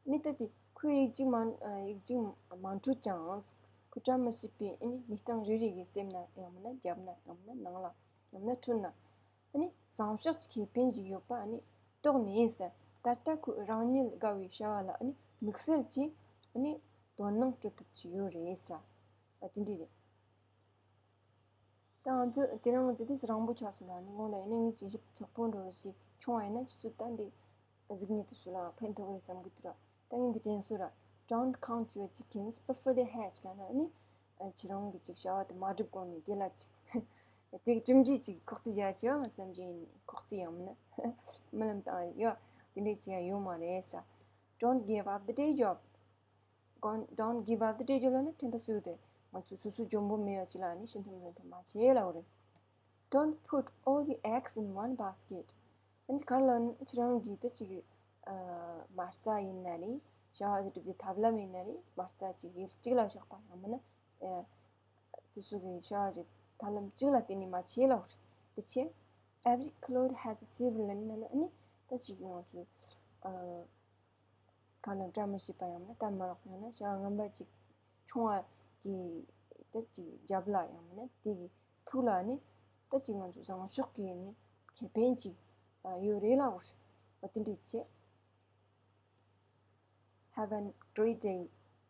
ནི་ད་དེ་ཁོས་ཡིག་རྒྱུགས་མ་ཨ་ཡིག་རྒྱུགས་མ་འཕྲོད་ཀྱང་ཁོས་བཀྲ་མ་ཤིས་པའི་ཨ་ནི་གནས་སྟངས་རེ་རེ་གི་སེམས་ན་ཡང་མིན་ན་རྒྱབ་ན་ཡང་མིན་ན་ནང་ལ་ཡང་མིན་ན་འཕྲོད་ན་ཨ་ནི་བཟང་ཕྱོགས་ཀྱི་ཁེ་ཕན་ཞིག་ཡོད་པ་ཨ་ནི་རྟོགས་ནས་ཟེར། ད་ལྟ་ཁོས་རང་ཉིད་དགའ་བའི་བྱ་བ་ལ་ཨ་ནི་དམིགས་བསལ་གྱིས་ཨ་ནི་དོ་སྣང་སྤྲོད་ཐུབ་ཀྱི་ཡོད་རེད་ཟེར། ཨ་དེ་འདྲ་རེད། ད་ང་ཚོས་དེ་རིང་དེ་དུས་སུ་རིང་པོ་ཆགས་སོང་ལ་ནི་དགོངས་དག་ཡིན་ན་ངས་ཅིག་ཞིབ་ཚགས་པོ་འགྲོ་ཞིག་ཆུང་བ་ཡིན་ན་ཁྱེད་ཚོས་ད་འདི་ གཟུགས་བརྙན་དེ་ཚོ་ལ་ཕན་ཐོགས་རེད་བསམ་གི་འདུག་ར། ད་ངས་འདི་དྲན་སོང་ར། Don't count your chickens before they hatch ལབ་ན་ནི། ཁྱེད་རང་གི་ཅིག་བྱ་བ་དེ་མ་བསྒྲུབས་གོང་ནས་དེ་ལ་ཅིག་དེ་གྲུབ་འབྲས་ཅིག་ཁོག་རྩིས་བྱ་བྱེད་ང་ཚོ་ནམ་རྒྱུན་ཁོག་རྩིས་ཡང་མིན་ན་རྨི་ལམ་དང་ཡོད་དེ་འདྲས་ཅིག་ཡང་ཡོད་མ་རེད་ཟེར། Don't give up the day job. Don't don't give up the day job ལབ་ན་དྲན་པ་གསོས་ཏེ་ང་ཚོ་སོ་སོ་འཇོན་པོ་མེད་པ་ཅིག་ལ་ནི་ཤི་འཐམ་རོན་འཐམ་མ་བྱེད་ལབ་རེད། Don't put all your eggs in one basket. ཨ་ནི་ག་ལ་ཁྱེད་རང་གིས་ད་ཅིག་མ་རྩ་ཡིན་ན་རེད། བྱ་བ་སྒྲུབ་རྒྱུ་ཐབས་ལམ་ཡིན་ན་རེད། མ་རྩ་ཅིག་ཡུལ་གཅིག་ལ་བཞག་པ་ཡང་མིན་ན་སོ་སོ་གི་བྱ་བ་ཅིག་ཐབས་ལམ་གཅིག་ལ་བརྟེན་ནས་མ་བྱེད་ལབ་རེད། དེ་ཕྱིར། Every cloud has a silver lining ལབ་ན་ཨ་ནི་ད་ཅིག་ང་ཚོ་ག་ལ་བཀྲ་མི་ཤིས་པ་ཡང་མིན་ན་སྟབས་མ་ལེགས་ཡང་ན་བྱ་བ་ངན་པ་ཅིག་བྱུང་བ་གི་ད་ཅིག་རྒྱབ་ལ་ཡང་མིན་ན་དེ་གི་ཐུགས་ལ་ནི་ད་ཅིག་ང་ཚོ་བཟང་ཕྱོགས་ཀྱི་ནི་ཁེ་ཕན་ཅིག་ཡོད་རེད་ལབ་དགོས་རེད། འོ་དེ་འདྲས་བྱས། Have a great day.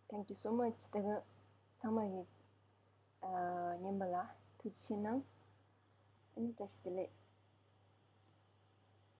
Thank you so much. ད་ག་ཚང་མ་གི་ཉན་པ་ལ་ཐུགས་རྗེ་ཆེ་གནང་། ཨ་ནི་བཀྲ་ཤིས་བདེ་ལེགས།